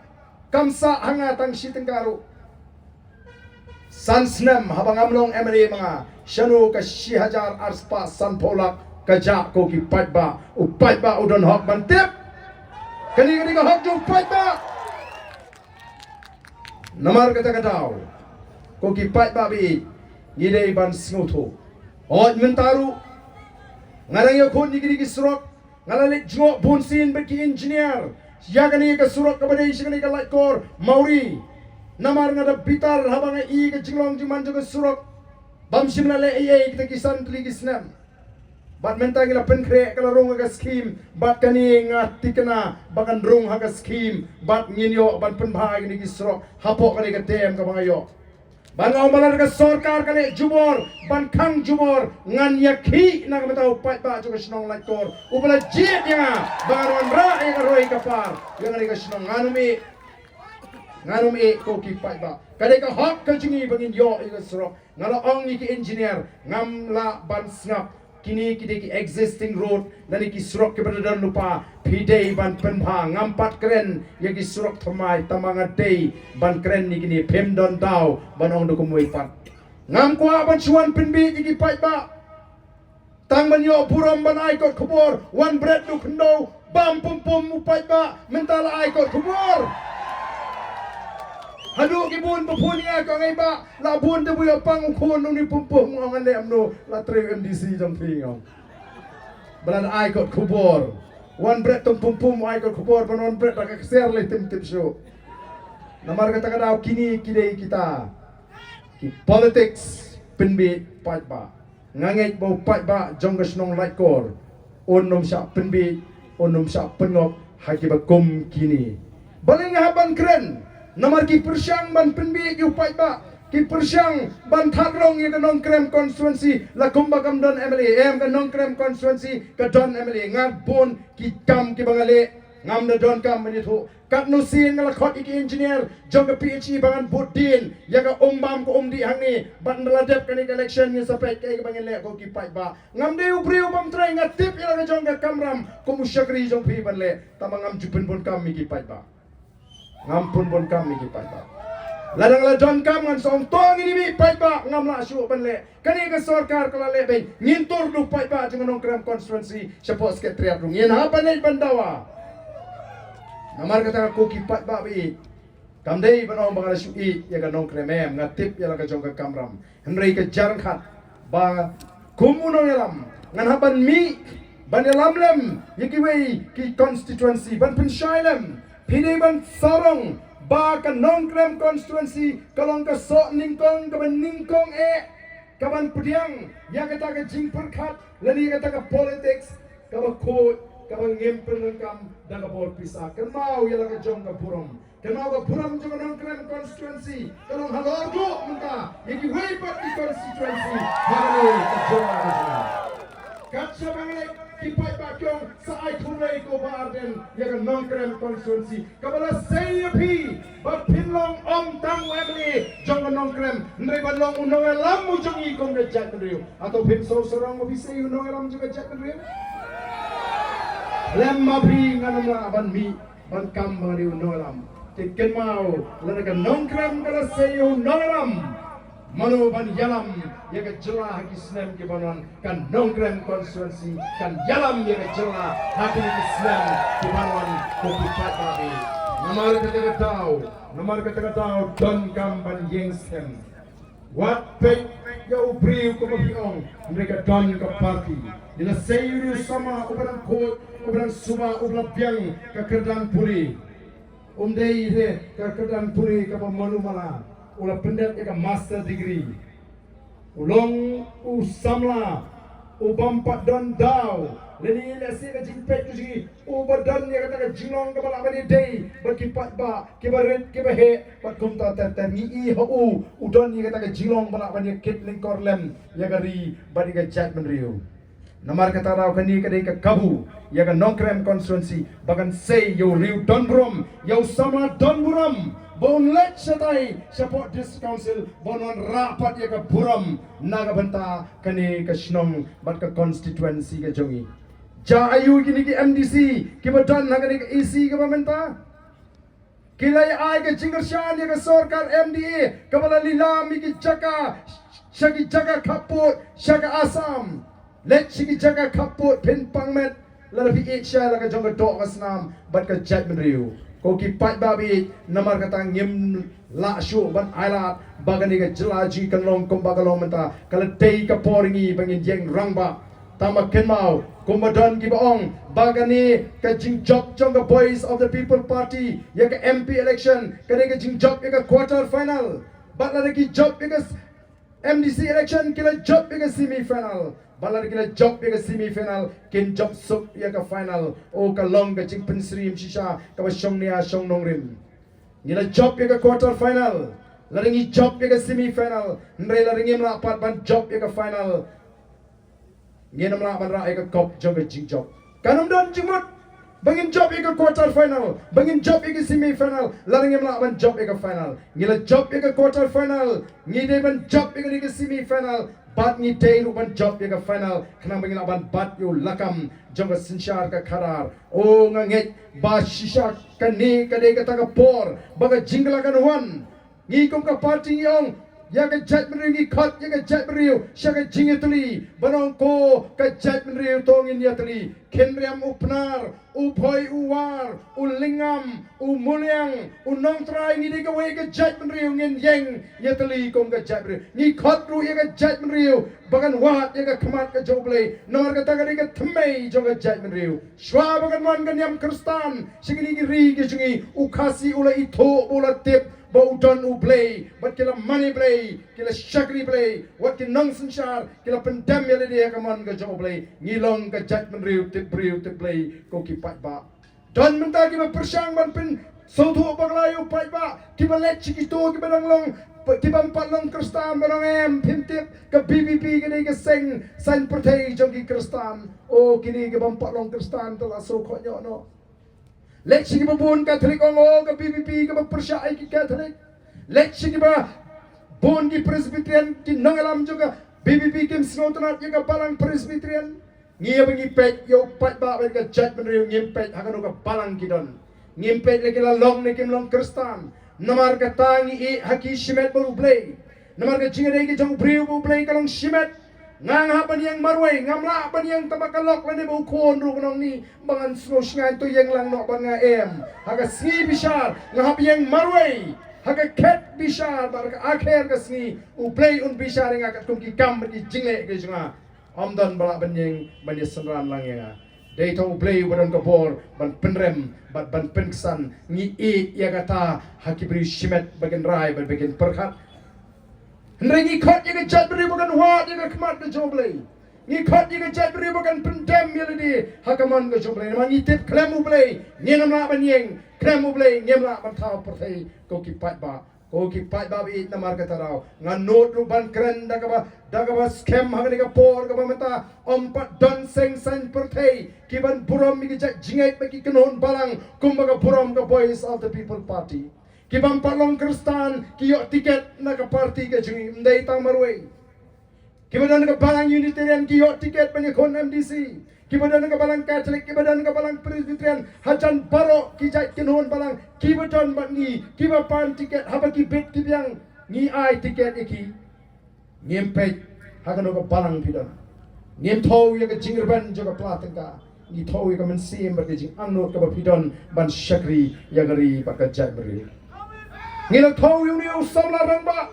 kam sah ha nga tang shi tyngka ruh. San snem haba ngam long M L A ma nga, shano ka shi hajar arspah sanphew lak ka jah, ko ki paidbah? U paidbah u don hok ban tip. Kane ka dei ka hok jong u paidbah. Namar kata ka daw, ko ki paidbah ba ïeit, ngi dei ban sngewthuh. Hooid, mynta ruh nga dang ïakhun ïa kine ki surok. Nga la leit jngoh bun sien bad ki engineer ïa kane ka surok kaba dei sha kane ka Laitkor Mawri. Namar nga da bitar haba nga i ka jinglong jingman jong ka surok. Bym shym la leh ei ei kita ki san tylli ki snem. Bad mynta ngi la pynkhreh, ka la rung ka scheme, bad kane nga thikna ba kan rung ha ka scheme, bad ngin ïoh ban pynbha ïa kine ki surok hapoh kane ka term kaba nga ïoh. Bad nga ong ba lada ka sorkar ka leh jubor ban khang jubor, ngan ïakhih na ka bynta u paidbah jong ka shnong Laitkor uba la jied ïa nga ba ngan wanrah ïa ka roi ka par ïa kane ka shnong. Ngan ym ïeh, ngan ym ïeh, ko ki paidbah. Ka dei ka hok ka jong ngi ba ngin ïoh ïa ka surok. Nga la ong ïa ki engineer, ngam lah ban sngap. Kine ki dei ki existing road lane ki surok kiba da don lypa. Phi dei ban pynbha. Ngam pat kren ïa ki surok thymmai, tangba nga dei ban kren ïa kine. Phim don daw ban ong da kumwei pat. Ngam kwah ban shu wan pynbiej ïa ki paidbah. Tang ban ïoh burom ban ai kot khubor, wan bret u khyndew, bam pum pum u paidbah, mynta la ai kot khubor. Haduh ki bun ba phone ïa ka ngai ba, la bun te bu ïoh pang u khun u ni pum pum, nga ong, ngan leh kumno, la trei M D C jong phi, nga ong. Ba la ai kot khubor. Wan bret tang pum pum ai kot khubor, ban wan bret da ka ksiar lei tim tim shuh. Namar kata ka daw kine ki dei kita ki politics pynbiej paidbah. Nga ngeit ba u paidbah jong ka shnong Laitkor un ym shah pynbiej, un ym shah pynngop ha kiba kum kine. Balei nga hap ban kren? Namar ki pyrshang ban pynbiej ïa u paidbah, ki pyrshang ban thad rong ïa ka Nongkrem constituency, la kumba kam don M L A, em, ka Nongkrem constituency ka don M L A. Nga bun ki kam kiba nga leh, ngam da don kam ban ïathuh. Katno sien nga la khot ïa ki engineer jong ka P H E ba ngan bud dien ïa ka um bam ka um dih hangne, bad ynda la dep kane ka election ngin sa peit kaei kaba ngin leh, ko ki paidbah. Ngam dei u briew bym trei, nga tip ïa la ka jong ka kamram kum u shakri jong phi ban leh, tangba ngam ju pynbun kam ïa ki paidbah. Ngam pynbun kam ïa ki paidbah. Lada nga la don kam ngan sa ong to ngin ïa mih paidbah, ngam lah shuh ban leh. Kane ka sorkar ka la leh beiñ, ngin tur da u paidbah jong ka Nongkrem constituency shapoh secretariat ruh. Ngin hap ban leit ban dawa. Namar kata, ko ki paidbah ba ïeit, kam dei ban ong ba nga la shu ïeit ïa ka Nongkrem, em, nga tip ïa la ka jong ka kamram. Hynrei ka jar khat ba kum u nongïalam ngan hap ban mih ban ïalam lem ïa kiwei ki constituency, ban pynshai lem. Phi dei ban sarong ba ka Nongkrem constituency ka long ka soh nyngkong kaba nyngkong eh, kaban pdiang ïa kata ka jingpyrkhat lane ïa kata ka politics kaba khuid, kaba ngim pyndonkam da ka bor pisa. Kynmaw ïa la ka jong ka burom. Kynmaw ka burom jong ka Nongkrem constituency ka long halor duh mynta ïa kiwei pat ki constituency ha kane ka jylla ka jong ngi. Kat shaba ngi leit, ki paidbah ki ong sa ai khublei ko Bah Ardent ïa ka Nongkrem constituency. Kaba la sei ïa phi ba phin long ym tang u M L A jong ka Nongkrem, hynrei ban long u nongïalam u jong ngi kum ka jaitbynriew. Hato phim sngewsarong ba phi sei u nongïalam jong ka jaitbynriew? Lem ma phi, ngan ym lah ban mih ban kam ba nga dei u nongïalam. Te kynmaw, lada ka Nongkrem ka la sei ïa u nongïalam, mano ban ïalam ïa ka jylla ha ki snem ki ban wan? Ka Nongkrem constituency kan ïalam ïa ka jylla ha kine ki snem ki ban wan, ko ki paidbah. Namar kata ka daw, namar kata ka daw donkam ban ïeng skhem. Wat peit ïa u briew kumba phi ong, hynrei ka don ka party. Ngi la sei ïa u samla uba dang khuid, U ba dang suba, u ba la biang ka kyrdan pule. Um dei hi ka kyrdan pule kaba malu mala. U la pyndep ïa ka master degree. U long u samla u bym pat don daw. Lane lehse ka jingpeit ka jong ngi, u ba don ïa kata ka jinglong kaba lah ban ïadei bad ki paidbah kiba rit kiba heh, bad kumta ter ter ngi i ha u, u don ïa kata ka jinglong ba lah ban ïakit lyngkor lem ïa ka ri bad ïa ka jaitbynriew. Namar kata ruh kane ka dei ka kabu ïa ka Nongkrem constituency ba kan sei ïa u riew donburom, ïa u samla donburom, ba un leit shatai shapoh District Council, ba un wanrah pat ïa ka burom na ka bynta kane ka shnong bad ka constituency ka jong ngi. Jia aiu kine ki M D C kiba don ha kane ka E C kaba mynta? Ki la ai ka jingkyrshan ïa ka sorkar M D A kaba la lilam ïa ki jaka sha ki jaka khappud sha ka Assam. Leit sha ki jaka khappud phin pang met lada phi ïeit sha la ka jong ka doh ka snam bad ka jaitbynriew. Ko ki paidbah ba ïeit, namar kata ngim lah shuh ban ailad ba kane ka jylla jong ngi kan long kumba ka long mynta. Ka la dei ka por ngi ba ngin ïeng rangbah. Tang ba kynmaw kumba don kiba ong ba kane ka jingjop jong ka Voice of the People Party ïa ka M P election ka dei ka jingjop ïa ka quarter final. Bad lada ki jop ïa ka s-, M D C election ki la jop ïa ka semi final. Bad lada ki la jop ïa ka semi final kin jop suk ïa ka final. O ka long ka jingpynsyriem shisha kaba shong nia shong nongrim. Ngi la jop ïa ka quarter final. Lada ngi jop ïa ka semi final, hynrei lada ngim lah pat ban jop ïa ka final, ngin ym lah ban rah ïa ka kop jong ka jingjop. Kan ym don jingmut ba ngin jop ïa ka quarter final, ba ngin jop ïa ka semi final lada ngim lah ban jop ïa ka final. Ngi la jop ïa ka quarter final, ngi dei ban jop ïa ka semi final, bad ngi dei ruh ban jop ïa ka final khnang ba ngin lah ban bat ïa u lakam jong ka synshar ka khadar. O nga ngeit ba shisha kane ka dei kata ka por ba ka jingkylla kan wan. Ngi kum ka party ngi ong ïa ka jaitbynriew, ngi khot ïa ka jaitbynriew sha ka jingïatylli. Ban ong ko ka jaitbynriew to ngin ïatylli. Khynriam u Pnar, u Bhoi u War, u Lyngngam, u Muliang, u Nongtrai, ngi dei kawei ka jaitbynriew, ngin ïeng ïatylli kum ka jaitbynriew. Ngi khot ruh ïa ka jaitbynriew ba kan wad ïa ka khmat ka jong U Blei. Namar kata ka dei ka thymmei jong ka jaitbynriew. Shuwa ba kan wan ka niam Khristan sha kine ki ri ki jong ngi, u Khasi u la ithuh, u la tip ba u don U Blei, bad ki la mane Blei, ki la shakri Blei, wat ki nongsynshar ki la pyndem ïa lade ha ka mon ka jong U Blei. Ngi long ka jaitbynriew tip briew tip Blei, ko ki paidbah. Don mynta kiba pyrshang ban pynsngewthuh bakla ïa u paidbah, kiba leit sha kito kiba dang long, kiba ym pat long Khristan, ba dang em, phim tip, ka V P P ka dei ka seng saiñ pyrthei jong ki Khristan. O kine kiba ym pat long Khristan te la sngewkhohnoh noh. Leit sha kiba bun Katholik ong o ka V P P kaba pyrshah ïa ki Katholik. Leit sha kiba bun ki Presbyterian, ki nongïalam jong ka V P P kim sngewtynnat ïa ka balang Presbyterian. Ngi ïa ba ngi peit ïa u paidbah bad ka jaitbynriew, ngim peit ha kano ka balang ki don. Ngim peit la ki la long ne kim long Khristan. Namar kata ngi ïeh ha ki shimet bad U Blei. Namar ka jingïadei ka jong u briew bad U Blei ka long shimet. Nga nga hap ban ïeng marwei, ngam lah ban ïeng tang ba ka lok lane ba u khun ruh ka nong ni ba ngan sngew shngaiñ, to ïeng lang noh bad nga em. Ha ka sngi bishar nga hap ïeng marwei. Ha ka khet bishar bad ha ka akher ka sngi U Blei un bishar ïa nga katkum ki kam bad ki jingleh ki jong nga. Ym don ba lah ban ïeng ban ïasynran lang ïa nga. Dei tang U Blei uba don ka bor ban pynrem bad ban pynksan. Ngi ïeh ïa kata ha ki briew shimet ba kin rai bad ba kin pyrkhat. Hynrei ngi khot ïa ka jaitbynriew ba kan wad ïa ka khmat ka jong U Blei. Ngi khot ïa ka jaitbynriew ba kan pyndem ïa lade ha ka mon ka jong U Blei. Namar ngi tip khlem U Blei ngin ym lah ban ïeng, khlem U Blei ngim lah ban thaw pyrthei, ko ki paidbah. Ko ki paidbah ba ïeit, namar kata ruh nga nud ruh ban kren da kaba, da kaba skhem ha kane ka por kaba mynta. Ym pat don seng saiñ pyrthei ki ban burom ïa ki jait jingngeit bad ki kynhun balang kumba ka burom ka Voice of the People Party. Ki bym pat long Khristan ki ïoh tiket na ka party ka jong ngi, ym dei tang marwei. Kiba don ka balang Unitarian ki ïoh tiket ban ïakhun M D C. Kiba don ka balang Catholic, kiba don ka balang Presbyterian, hajan baroh ki jait kynhun balang kiba don bad ngi, kiba pan tiket, haba ki bit ki biang ngi ai tiket ïa ki. Ngim peit ha kano ka balang phi don. Ngim thew ïa ka jingrben jong ka pla tyngka. Ngi thew ïa ka mynsiem bad ka jingangnud kaba phi don ban shakri ïa ka ri bad ka jaitbynriew. Ngi la thew ïa une u samla rangbah.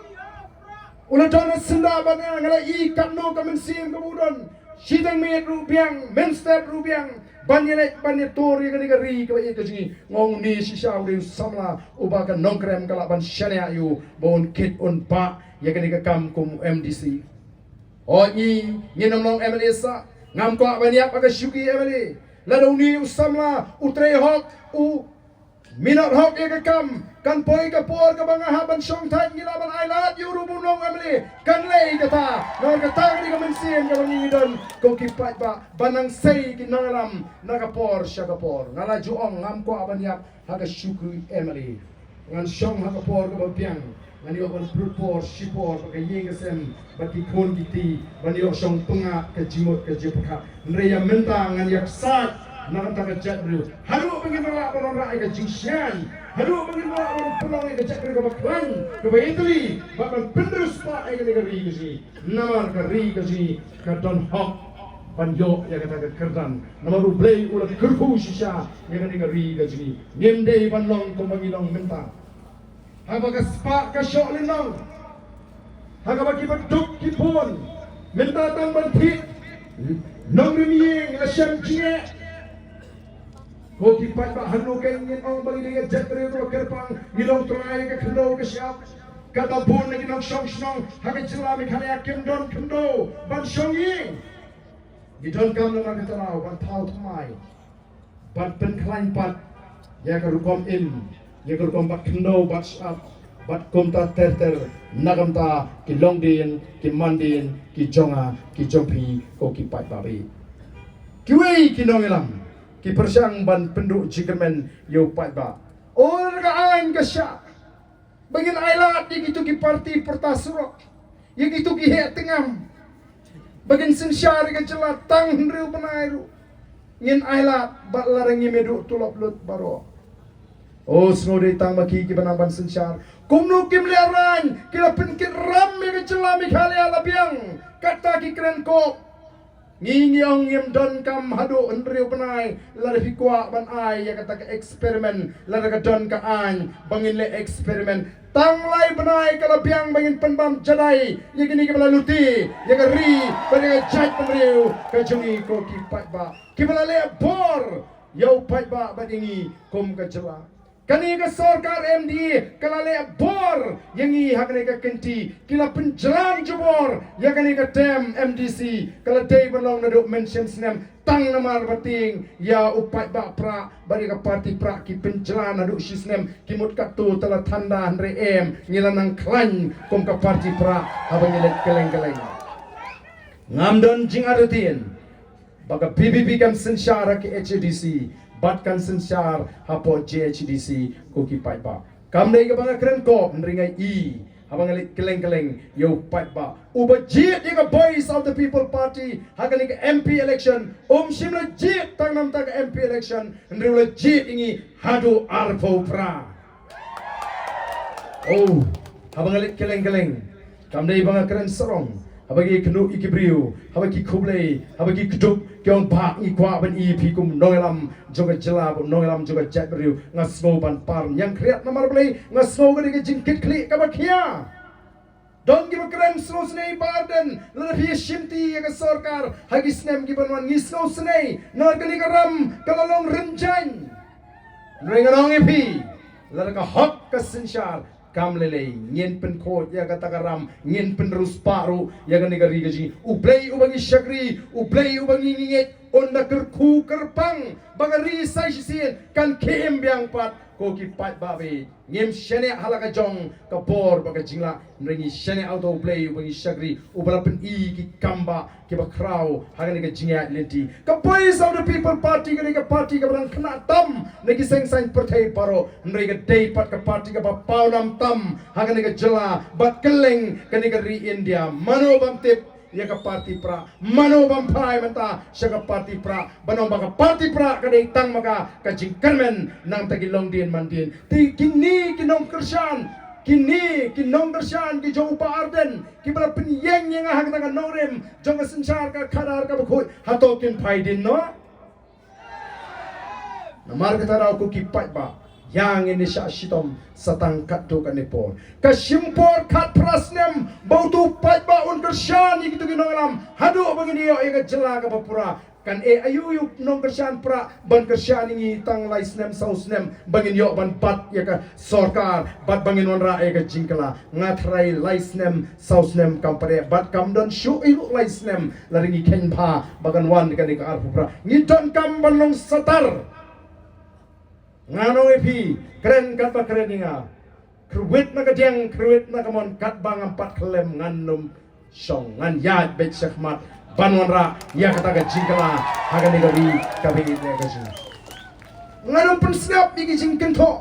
U la don ha syndah bad nga, nga la i katno ka mynsiem kaba u don. Shiteng miet ruh biang, mynstep ruh biang. ban ïaleh ban ïatur ïa kane ka ri kaba ïeit ka jong ngi. Nga ong une shisha u dei u samla uba ka Nongkrem ka lah ban shaniah ïa u ba un kit un bah ïa kane ka kam kum MDC. Hooid, ngi ngin ym long MLA sah. Ngam kwah ban ïap ha ka shuki MLA. Lada une u samla u trei hok, u minot hok ïa ka kam, kan poi ka por kaba nga hap ban shong thait, ngi lah ban ailad ïa u ruh ba un long MLA. Kan leh kata, namar kata ka dei ka mynsiem kaba ngi don ko ki paidbah, ban nang sei ki nongïalam na ka por sha ka por. Nga la ju ong ngam kwah ban ïap ha ka shuki MLA. Ngan shong ha ka por kaba biang, ngan ïoh ban pynlut por shipor bad ka ïing ka sem bad ki khun ki kti, ban ïoh shong pyngngad ka jingmut ka jingpyrkhat. Hynrei ïa mynta ngan ïaksaid na ka bynta ka jaitbynriew. Haduh ba ngin lah ban wanrah ïa ka jingshngaiñ, haduh ba ngin lah ban pynlong ïa ka jaitbynriew kaba khlaiñ, kaba ïatylli, bad ban pynriewspah ïa kane ka ri ka jong ngi. Namar ka ri ka jong ngi ka don hok ban ïoh ïa kata ka kyrdan. Namar U Blei u la kyrkhu shisha ïa kane ka ri ka jong ngi. Ngim dei ban long kumba ngi long mynta, haba ka spah ka shoh lynnong, ha kaba kiba duk ki bun. Mynta tang ban thied nongrim ïing la shem jingeh. Ko ki paidbah, hangno kein ngin ong ba ngi dei ka jaitbynriew kaba kyrpang, ngi long trai ka khyndew ka shyiap? Katba bun na ki nongshong shnong ha ka jylla Meghalaya kim don khyndew ban shong ïing. Ngi donkam namar kata ka daw ban thaw thymmai, ban pynkhlaiñ pat ïa ka rukom im, ïa ka rukom bat khyndew bat shyiap, bad kumta ter ter, na ka bynta ki longdien ki mandien ki jong nga ki jong phi, ko ki paidbah. Kiwei ki nongïalam ki pyrshang ban pynduh jingkyrmen ïa u paidbah. O, ka aiñ ka shah ba ngin ailad ïa kito ki parti pyrta surok, ïa kito ki heh tyngam, ba ngin synshar ïa ka jylla tang hynriew bnai ruh. Ngin ailad bad lada ngim ïoh tulop lut baroh. O, sngew dei tang ma ki kiba nang ban synshar. Kumno kim leh aiñ, ki la pynkit ram ïa ka jylla Meghalaya la biang. Kata ki kren kop. Ngi ngi ong ngim donkam haduh hynriew bnai, lada phi kwah ban ai ïa kata ka experiment, lada ka don ka aiñ ba ngin leh experiment. Tang lai bnai ka la biang ba ngin pynbam jadai ïa kine kiba la lute ïa ka ri bad ïa ka jaitbynriew ka jong ngi, ko ki paidbah. Kiba la leh bor ïa u paidbah bad ïa ngi kum ka jylla. Kane ka sorkar MDA ka la leh bor ïa ngi ha kane ka kynti, ki la pynjlan jubor ïa kane ka term MDC, ka la dei ban long naduh mynshem snem, tang namar ba tieng ïa u paidbah Prah bad ïa ka parti Prah ki pynjlan naduh shi snem, ki mut katto tala thanda hynrei em, ngi la nang khlaiñ kum ka parti Prah haba ngi leit kylleng kylleng. Ngam don jingartatien ba ka VPP kan synshar ha ka HADC bad kan synshar hapoh JHADC, ko ki paidbah. Kam dei kaba nga kren kop, hynrei nga i haba nga leit kylleng kylleng ïa u paidbah uba jied ïa ka Voice of the People Party ha kane ka MP election. Um shym la jied tang namar ka MP election, hynrei u la jied ïa ngi haduh arphew phra. Oh, haba nga leit kylleng kylleng, kam dei ba nga kren sarong. Haba ki kynduh ïa ki briew, haba ki khublei, haba ki kdup, ki ong, "Bah, ngi kwah ban ïohi phi kum nongïalam jong ka jylla, kum nongïalam jong ka jaitbynriew." Nga sngew ban par ñiangkhriat namar balei? Nga sngew ka dei ka jingkitkhlieh kaba khia. Don kiba kren sngewsynei, Bah Ardent, lada phi shimti ïa ka sorkar ha ki snem kiban wan, ngi sngewsynei, namar kane ka ram ka la long rynjang. Hynrei ngan ong ïa phi, lada ka hok ka synshar, kam lei lei ngin pynkhuid ïa kata ka ram, ngin pynriewspah ruh ïa kane ka ri ka jong ngi. U Blei uba ngi shakri, U Blei uba ngi ngeit, un da kyrkhu kyrpang ba ka ri sa shisien kan khie im biang pat, ko ki paidbah. Ngim shaniah ha la ka jong ka bor bad ka jinglah, hynrei ngi shaniah ha uta U Blei uba ngi shakri, uba la pyni ki kambah kiba khraw ha kane ka jingïaid lynti. Ka Voice of the People Party ka dei ka party kaba dang khynnah tam na ki seng saiñ pyrthei baroh, hynrei ka dei pat ka party kaba pawnam tam ha kane ka jylla bad kylleng kane ka ri India. Mano bym tip ïa ka party Prah? Mano bym phai mynta sha ka party Prah? Ban ong ba ka party Prah ka dei tang ma ka ka jingkyrmen na ka bynta ki longdien mandien. Te kine ki nongkyrshan, kine ki nongkyrshan ki jong u Bah Ardent, kiba la pynïeng ïa nga ha kata ka nongrim jong ka synshar ka khadar kaba khuid, hato kin phai dien noh? Namar kata ka daw, ko ki paidbah, ïa ngin ïa shah shitom sa tang katto katne por. Ka shim por khatphra snem ba uto u paidbah un kyrshan ïa kito ki nongïalam haduh ba ngin ïoh ïa ka jylla kaba pura. Kan eh aïu ïa u nongkyrshan prah ban kyrshan ïa ngi tang lai snem saw snem ba ngin ïoh ban bat ïa ka sorkar bad ba ngin wanrah ïa ka jingkylla. Nga tharai lai snem saw snem kam pat eh bad kam don shuh ïa u lai snem lada ngi kheiñ bha ba kan wan kane ka arphew phra. Ngi donkam ban long satar. Ngan ong ïa phi, kren katba kren ïa nga. Kyrwit na ka diang, kyrwit na ka mon, katba ngam pat khyllem ngan nym shong, ngan ïaid beit shakhmat ban wanrah ïa kata ka jingkylla ha kane ka ri kaba ïeit ïa ka jong. Ngan nym pynsngap ïa ki jingkynthoh,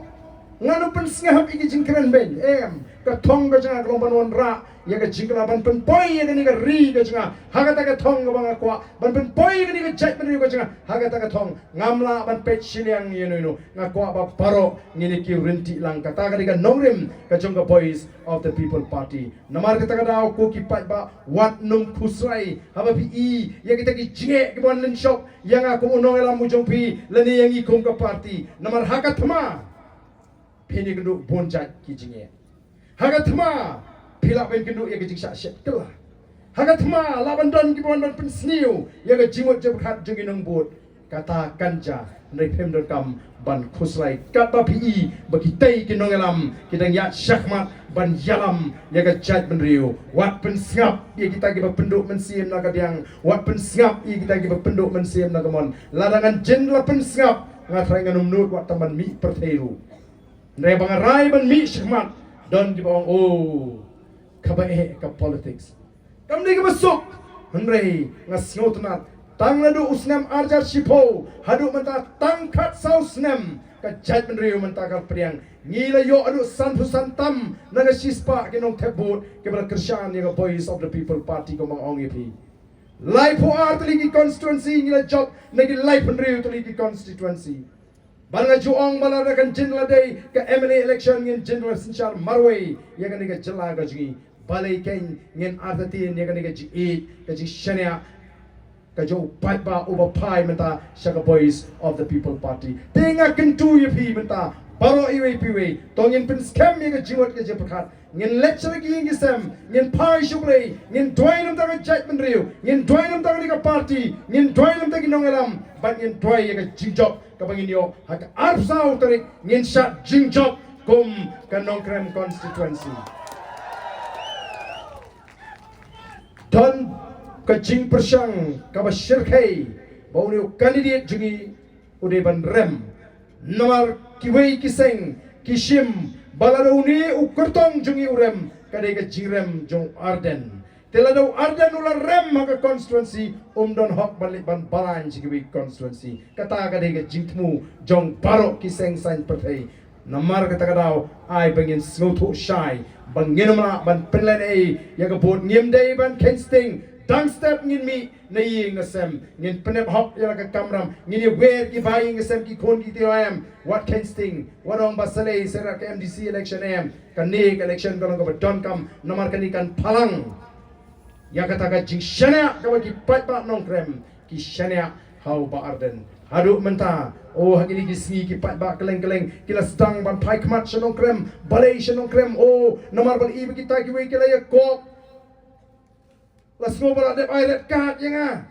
ngan nym pynsngap ïa ki jingkren beiñ. Em, ka thong ka jong nga ka long ban wanrah ïa ka jingkylla, ban pynpoi ïa kane ka ri ka jong nga ha kata ka thong kaba nga kwah, ban pynpoi ïa kane ka jaitbynriew ka jong nga ha kata ka thong. Ngam lah ban peit shiliang ïa uno uno. Nga kwah ba baroh ngin ïa kiew ryntih lang. Kata ka dei ka nongrim ka jong ka Voice of the People Party. Namar kata ka daw ko ki paidbah, wat nym khuslai haba phi i ïa kita ki jingeh kiba wan lynshop ïa nga kum u nongïalam u jong phi lane ïa ngi kum ka party. Namar ha ka thma phin ïakynduh bun jait ki jingeh. Ha ka thma phi lah ban ïakynduh ïa ka jingshah shet kylla. Ha ka thma lah ban don kiba wan ban pynsniew ïa ka jingmut jingpyrkhat jong ki nongbud. Kata kan jia, hynrei phim donkam ban khuslai. Katba phi i ba kitei ki nongïalam ki dang ïaid shakhmat ban ïalam ïa ka jaitbynriew. Wat pynsngap ïa kita kiba pynduh mynsiem na ka diang, wat pynsngap ïa kita kiba pynduh mynsiem na ka mon. Lada ngan jin la pynsngap, nga tharai ngan ym nud wat tang ban mih pyrthei ruh. Hynrei ba nga rai ban mih shakhmat, don kiba ong, oh, kaba eh ka politics. Kam dei kaba suk, hynrei nga sngewtynnat, tang naduh u snem ar hajar shiphew haduh mynta, tang khatsaw snem ka jaitbynriew mynta ka la pdiang. Ngi la ïoh haduh sanphew san tam na ka shispah ki nongthep vote kiba la kyrshan ïa ka Voice of the People Party, kumba nga ong ïa phi. Laiphew ar tylli ki constituency ngi la jop na ki laiphew hynriew tylli ki constituency. Bad nga ju ong ba lada kan jin la dei ka M L A election ngin jin la synshar marwei ïa kane ka jylla ka jong ngi. Balei keiñ ngin artatien ïa kane ka jingïeit, ka jingshaniah ka jong u paidbah uba phai mynta sha ka Voice of the People Party. Te nga kyntu ïa phi mynta baroh iwei pa iwei, to ngin pynskhem ïa ka jingmut ka jingpyrkhat. Ngin leit sha la ki ïing ki sem, ngin phai sha U Blei, ngin duwai na ka bynta ka jaitbynriew, ngin duwai na ka bynta ka party, ngin duwai na ka bynta ki nongïalam, bad ngin duwai ïa ka jingjop kaba ngin ïoh ha ka arphew saw tarik, ngin shad jingjop kum ka Nongkrem constituency. Don ka jingpyrshang kaba shyrkhei ba une u candidate jong ngi u dei ban rem. Namar kiwei ki seng ki shim ba lada une u kyrtong jong ngi u rem, ka dei ka jingrem jong u Ardent. Te lada u Ardent u la rem ha ka constituency, um don hok ban leit ban balang sha kiwei ki constituency. Kata ka dei ka jingthmu jong baroh ki seng saiñ pyrthei. Namar kata ka daw, ai ba ngin sngewthuh shai ba ngin ym lah ban pynlehnoh ei ïa ka vote. Ngim dei ban kheiñ sting, dang step ngin mih na ïing na sem, ngin pyndep hok ïa la ka kamram, ngin ïawer ki ba ïing ki sem, ki khun ki kti, em, wat kheiñ sting, wat ong ba sa leit sha ka M D C election, em, kane ka election ka long kaba donkam, namar kane kan pynpaw ïa kata ka jingshaniah kaba ki paidbah Nongkrem ki shaniah ha u Bah Ardent. Haduh mynta, oh, ha kine ki sngi ki paidbah kylleng kylleng ki la sdang ban phai khmat sha Nongkrem, balei sha Nongkrem, oh, namar ba la i ba kita kiwei ki la ïakop. La sngew ba la dep ai red card ïa nga.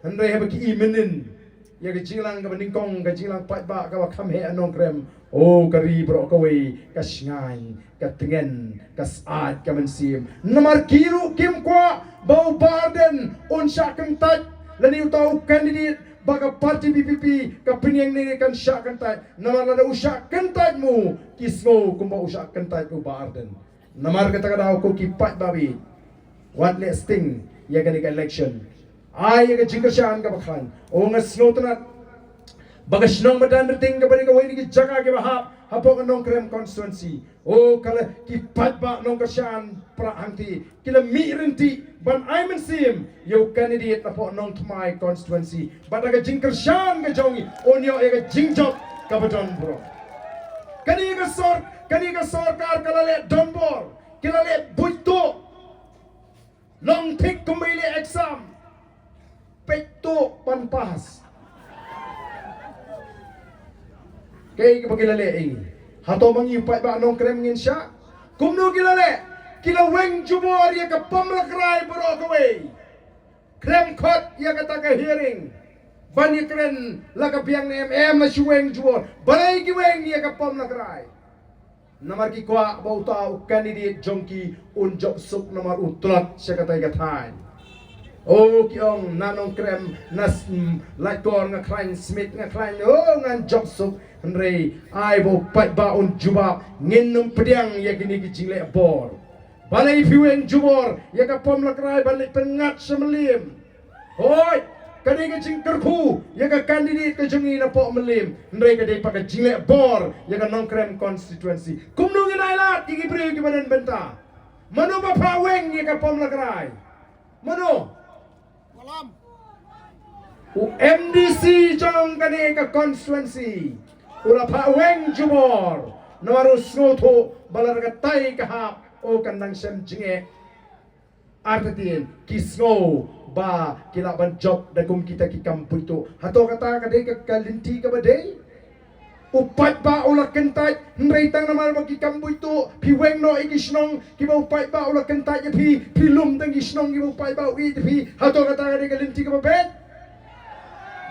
Hynrei haba ki i mynnin ïa ka jingïalang kaba nyngkong, ka jingïalang paidbah kaba kham heh ha Nongkrem, oh, ka ri baroh kawei ka shngaiñ, ka tngen, ka syaid ka mynsiem. Namar ki ruh kim kwah ba u Bah Ardent un shah kyntait, lane uta u candidate ba ka party V P P ka pynïeng ne kan shah kyntait. Namar lada u shah kyntait mo, ki sngew kumba u shah kyntait u Bah Ardent. Namar kata ka daw ko ki paidbah, wat leh sting ïa kane ka election. Ai ïa ka jingkyrshan kaba khlaiñ. Oh, nga sngewtynnat ba ka shnong Madanrting kaba dei kawei na ki jaka kiba hap hapoh ka Nongkrem constituency, oh, ka la ki paidbah nongkyrshan prah hangtei ki la mih ryntih ban ai mynsiem ïa u candidate napoh Nongthymmai constituency. Bad da ka jingkyrshan ka jong ngi un ïoh ïa ka jingjop kaba donbor. Kane ka sor, kane ka sorkar ka la leh donbor, ki la leh buit tuh. Long thik kumba i leh exam, peit tuh ban pass. Kaei kaba ki la leh ïa ngi? Hato ma ngi u paidbah Nongkrem ngin shah? Kumno ki la leh? Ki la weng jubor ïa ka pamlakrai baroh kawei. Khlem khot ïa kata ka hearing ban ïakren la ka biang ne em, em la shu weng jubor. Balei ki weng ïa ka Pom Lakrai? Namar ki kwah ba uta u candidate jong ki un jop suk namar u tlot sha katei ka thaiñ. O ki ong na Nongkrem, na s-, m, Laitkor nga khlaiñ, Smit nga khlaiñ, o ngan jop suk. Hynrei ai ba u paidbah un jubab, ngin nym pdiang ïa kine ki jingleh bor. Balei phi weng jubor ïa ka Pom Lakrai ban leit pynngat sha Mylliem? Hooid, ka dei ka jingkyrkhu ïa ka candidate ka jong ngi na Pom Mylliem. Hynrei ka dei pat ka jingleh bor ïa ka Nongkrem constituency. Kumno ngin ai lad ïa ki briew kiba don bynta? Mano ba phah weng ïa ka Pom Lakrai? Mano? U MDC jong kane ka constituency u la phah weng jubor. Namar u sngewthuh ba lada katai ka hap, o kan dang shem jingeh. Artatien ki sngew ba ki lah ban jop da kum kita ki kam buit tuh. Hato kata ka dei ka, ka lynti kaba dei? U paidbah u la kyntait, hynrei tang namar ba ki kam buit tuh phi weng noh ïa ki shnong kiba u paidbah u la kyntait ïa phi, phi lum tang ki shnong kiba u paidbah u ïeit ïa phi. Hato kata ka dei ka lynti kaba beit?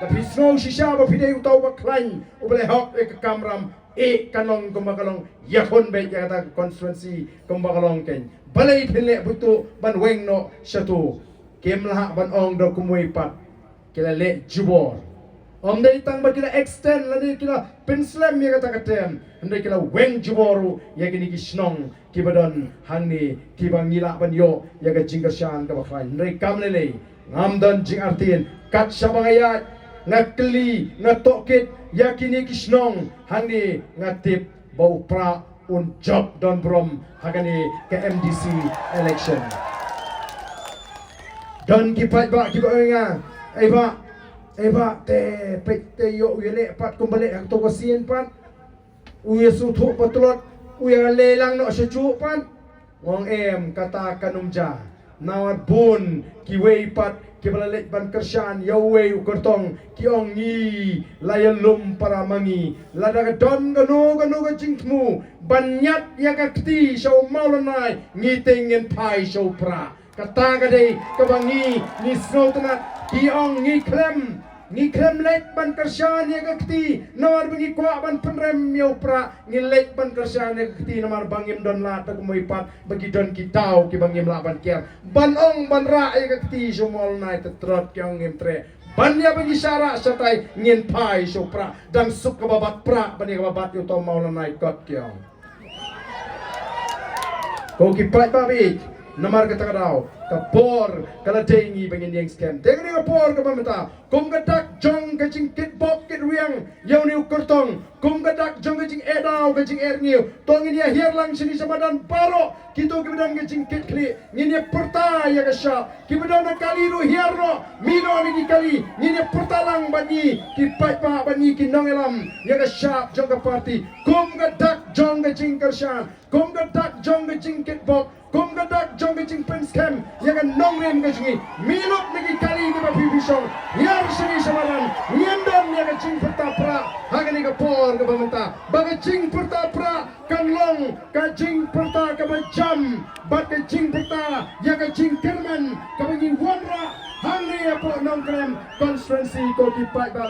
Da phi sngew shisha ba phi dei uta uba khlaiñ, uba leh hok ïa ka kamram, eh, kan long kumba ka long, ïakhun beit ïa kata ka constituency kumba ka long kein. Balei phin leh buit tuh ban weng noh shatu? Kim lah ban ong da kumwei pat, ki la leh jubor. Ym dei tang ba ki la extend lane ki la pynslem ïa kata ka term, hynrei ki la weng jubor ruh ïa kine ki shnong kiba don hangne kiba ngi lah ban ïoh ïa ka jingkyrshan kaba khlaiñ. Hynrei kam lei lei, ngam don jingartatien, kat shaba nga ïaid, nga kylli, nga tohkit ïa kine ki shnong hangne, nga tip ba u Prah un jop don burom ha kane ka MDC election. Don ki paidbah kiba ong ïa nga, "Ei bah, ei bah, te peit te ïoh u ïaleh pat kumba leh ha kato ka sien pat. U ïa sngewthuh patlot, u ïa leh lang noh sha juh pat." Nga ong em, kata kan ym jia. Namar bun kiwei pat kiba la leit ban kyrshan ïa uwei u kyrtong ki ong, "Ngi la ïalum para ma ngi. Lada ka don kano kano ka jingthmu ban ñiad ïa ka kti sha u Mawlannai, ngi te ngin phai sha u Prah." Kata ka dei kaba ngi, ngi sngewtynnat. Ki ong ngi khlem, ngi khlem leit ban kyrshan ïa ka kti namar ba ngi kwah ban pynrem ïa u Prah. Ngi leit ban kyrshan ïa ka kti namar ba ngim don lad da kumwei pat, ba ki don ki daw kiba ngim lah ban ker. Ban ong ban rah ïa ka kti sha u Mawlannai te trot, ki ong ngim treh. Ban ïa ba ngi shah rah shatai, ngin phai sha u Prah. Dang suk kaba bat Prah ban ïa kaba bat ïa uta u Mawlannai kot, ki ong. Ko ki paidbah, namar kata ka daw ka por ka la dei ngi ba ngin ïeng skhem. Te kane ka por kaba mynta, kum ka dak jong ka jingkitbok kitrwiang ïa une u kyrtong, kum ka dak jong ka jingeh daw, ka jingeh rngiew, to ngin ïa hiar lang shane sha madan baroh kito kiba don ka jingkitkhlieh. Ngin ïa pyrta ïa ka shap. Kiba don ha kali ruh hiar noh, mih noh na ki kali. Ngin ïa pyrta lang bad ngi ki paidbah, bad ngi ki nongïalam ïa ka shap jong ka party. Kum ka dak jong ka jingkyrshan, kum ka dak jong ka jingkitbok, kum ka dak jong ka jingpynskhem ïa ka nongrim ka jong ngi. Mih lut na ki kali kiba phi phi shong, hiar shane sha madan. Ngin don ïa ka jingpyrta Prah ha kane ka por kaba mynta. Ba ka jingpyrta Prah kan long ka jingpyrta kaba jam bad ka jingpyrta ïa ka jingkyrmen kaba ngi wanrah hangne hapoh Nongkrem constituency, ko ki paidbah.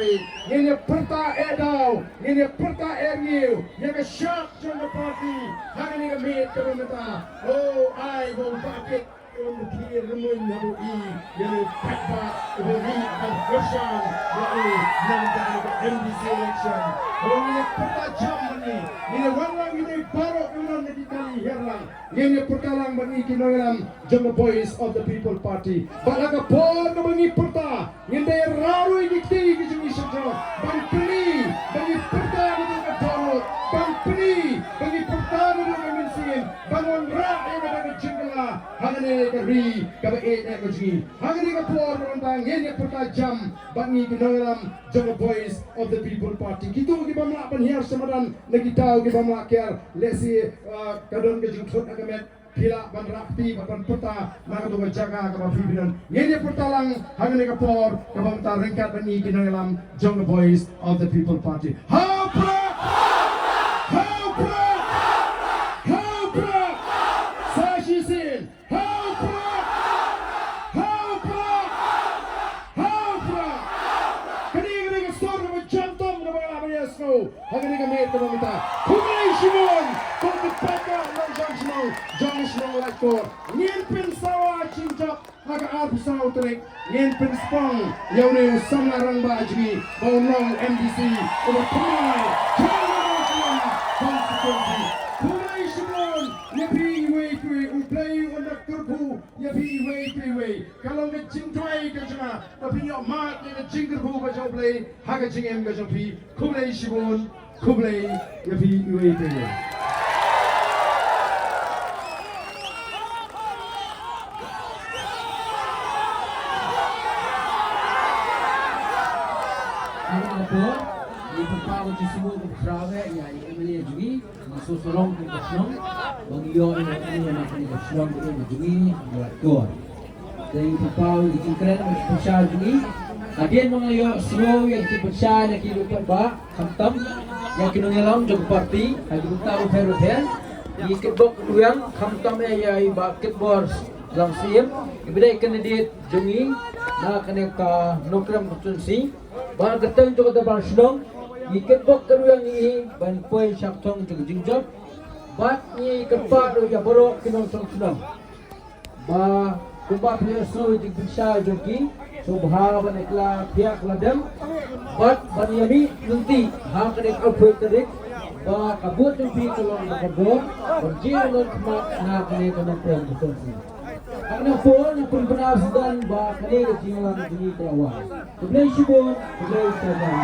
Ngin ïa pyrta eh daw, ngin ïa pyrta eh rngiew ïa ka shap jong ka party ha kane ka miet kaba mynta. O, ai ba u Bah Kit un khie rymmuiñ haba u i ïa u paidbah uba mih ban kyrshan ïa u na ka MDC election. Ba ngin ïa pyrta jam bad ngi, ngin ïa wan lang, ngin ïa baroh, ngin wan na ki kali, hiar lang. Ngin ïa pyrta lang bad ngi ki nongïalam jong ka Voice of the People Party. Bad ha ka por kaba ngi pyrta, ngin da ïa rah ruh ïa ki kti ki jong ngi sha jrong ban pyni ba ngi pyrta naduh ka dohnud, ban pyni ba ngi pyrta naduh ka mynsiem, ban wanrah ïa kata ka jingkylla ha kane ka ri kaba ïeit ka jong ngi. Ha kane ka por kaba mynta ngin ïa pyrta jam bad ngi ki nongïalam jong ka Voice of the People Party. Kito ki bym lah ban hiar sha madan na ki daw ki bym lah ker, lehse, ah, ka don ka jingthut ha ka met, phi lah ban rah kti bad ban pyrta na kato ka jaka kaba phi phi don. Ngin ïa pyrta lang ha kane ka por kaba mynta ryngkat bad ngi ki nongïalam jong ka Voice of the People Party. Ha u Prah! Ha u Prah! Ha u Prah! Sa shisien. Ha u Prah! Ha u Prah! jong shnong Laitkor. Ngin pynsawa jingjop ha ka arphew saw tarik. Ngin pynspong ïa une u samla rangbah jong ngi ba un long M D C uba thymmai jong ka constituency. Khublei shibun ïa phi iwei pa iwei, U Blei un da kyrkhu ïa phi iwei pa iwei. Ka long ka jingduwai ka jong nga ba phin ïoh mad ïa ka jingkyrkhu ka jong U Blei ha ka jingim ka jong phi. Khublei shibun. Khublei ïa phi iwei pa iwei. Haba ka por, ngi pynpaw ka jingsngewnguh kaba khraw eh ïa i M L A jong ngi, Mr. Sarong, ka shnong, ba ngi ïoh ïa i M L A na kane ka shnong ka jong ngi, Laitkor. Te ngi pynpaw ïa ki jingkren bad ki jingpynshai jong ngi. Hadien ba nga la ïohsngew ïa ki jingpynshai na ki riewpaidbah, khamtam ïa ki nongïalam jong ka party ha ki bynta bapher bapher, ngi kitbok kitrwiang, khamtam ïa i Bah Kitbor Langsiem, iba dei candidate jong ngi na kane ka Nongkrem constituency. Bad kyrteng jong ka dorbar shnong, ngi kitbok kitrwiang ïa i ban poi sha ka thong jong ka jingjop. Bad ngi kyrpad ruh ïa baroh ki nongshong shnong ba kumba phi ïohsngew ïa ki jingpynshai jong ki, sngewbha ban ïa kylla thiah kylla dem bad ban ïa mih lynti ha kane ka arphew tarik, ba ka vote jong phi ka long kaba kordor, ban jingïalang khmat na kane ka Nongkrem constituency. Ha kane ka por ngi pynbna shisien ba kane ka jingïalang jong ngi ka la wan. Khublei shibun, khublei shibun.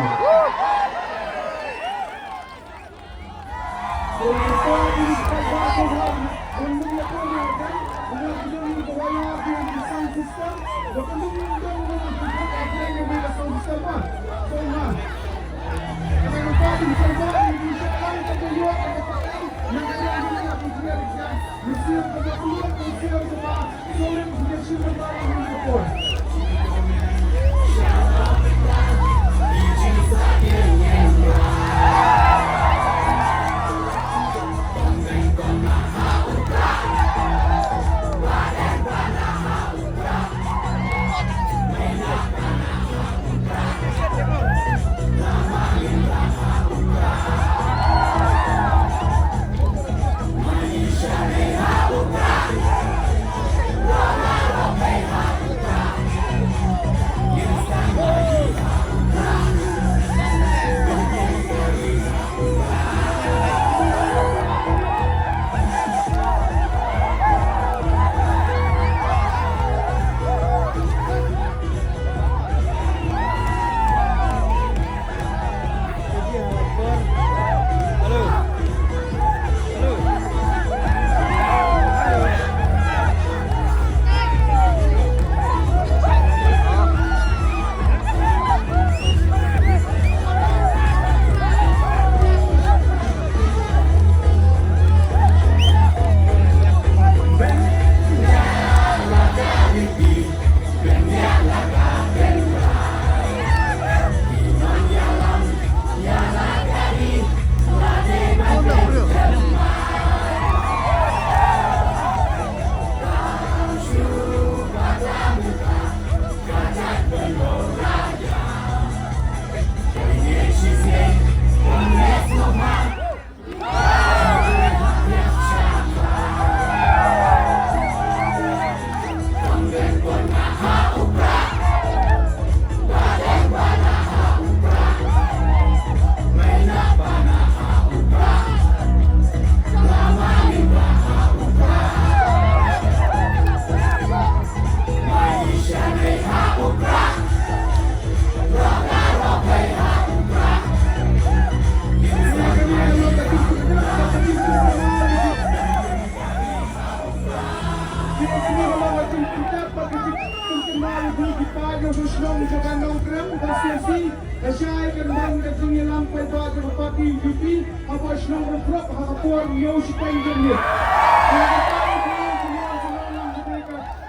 Ka shai kan ban ka jingïalam paidbah jong ka party U D P haba shnong Rukhrop ha ka por ñiew shiteng jong ngi.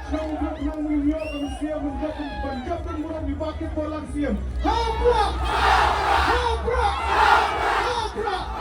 Shnong Rukhrop nang ngin ïoh ka mynsiem ban jop, ban jop ban mrong ïa i Bah Kitbor Langsiem. Ha u prah! Ha u prah! Ha u prah!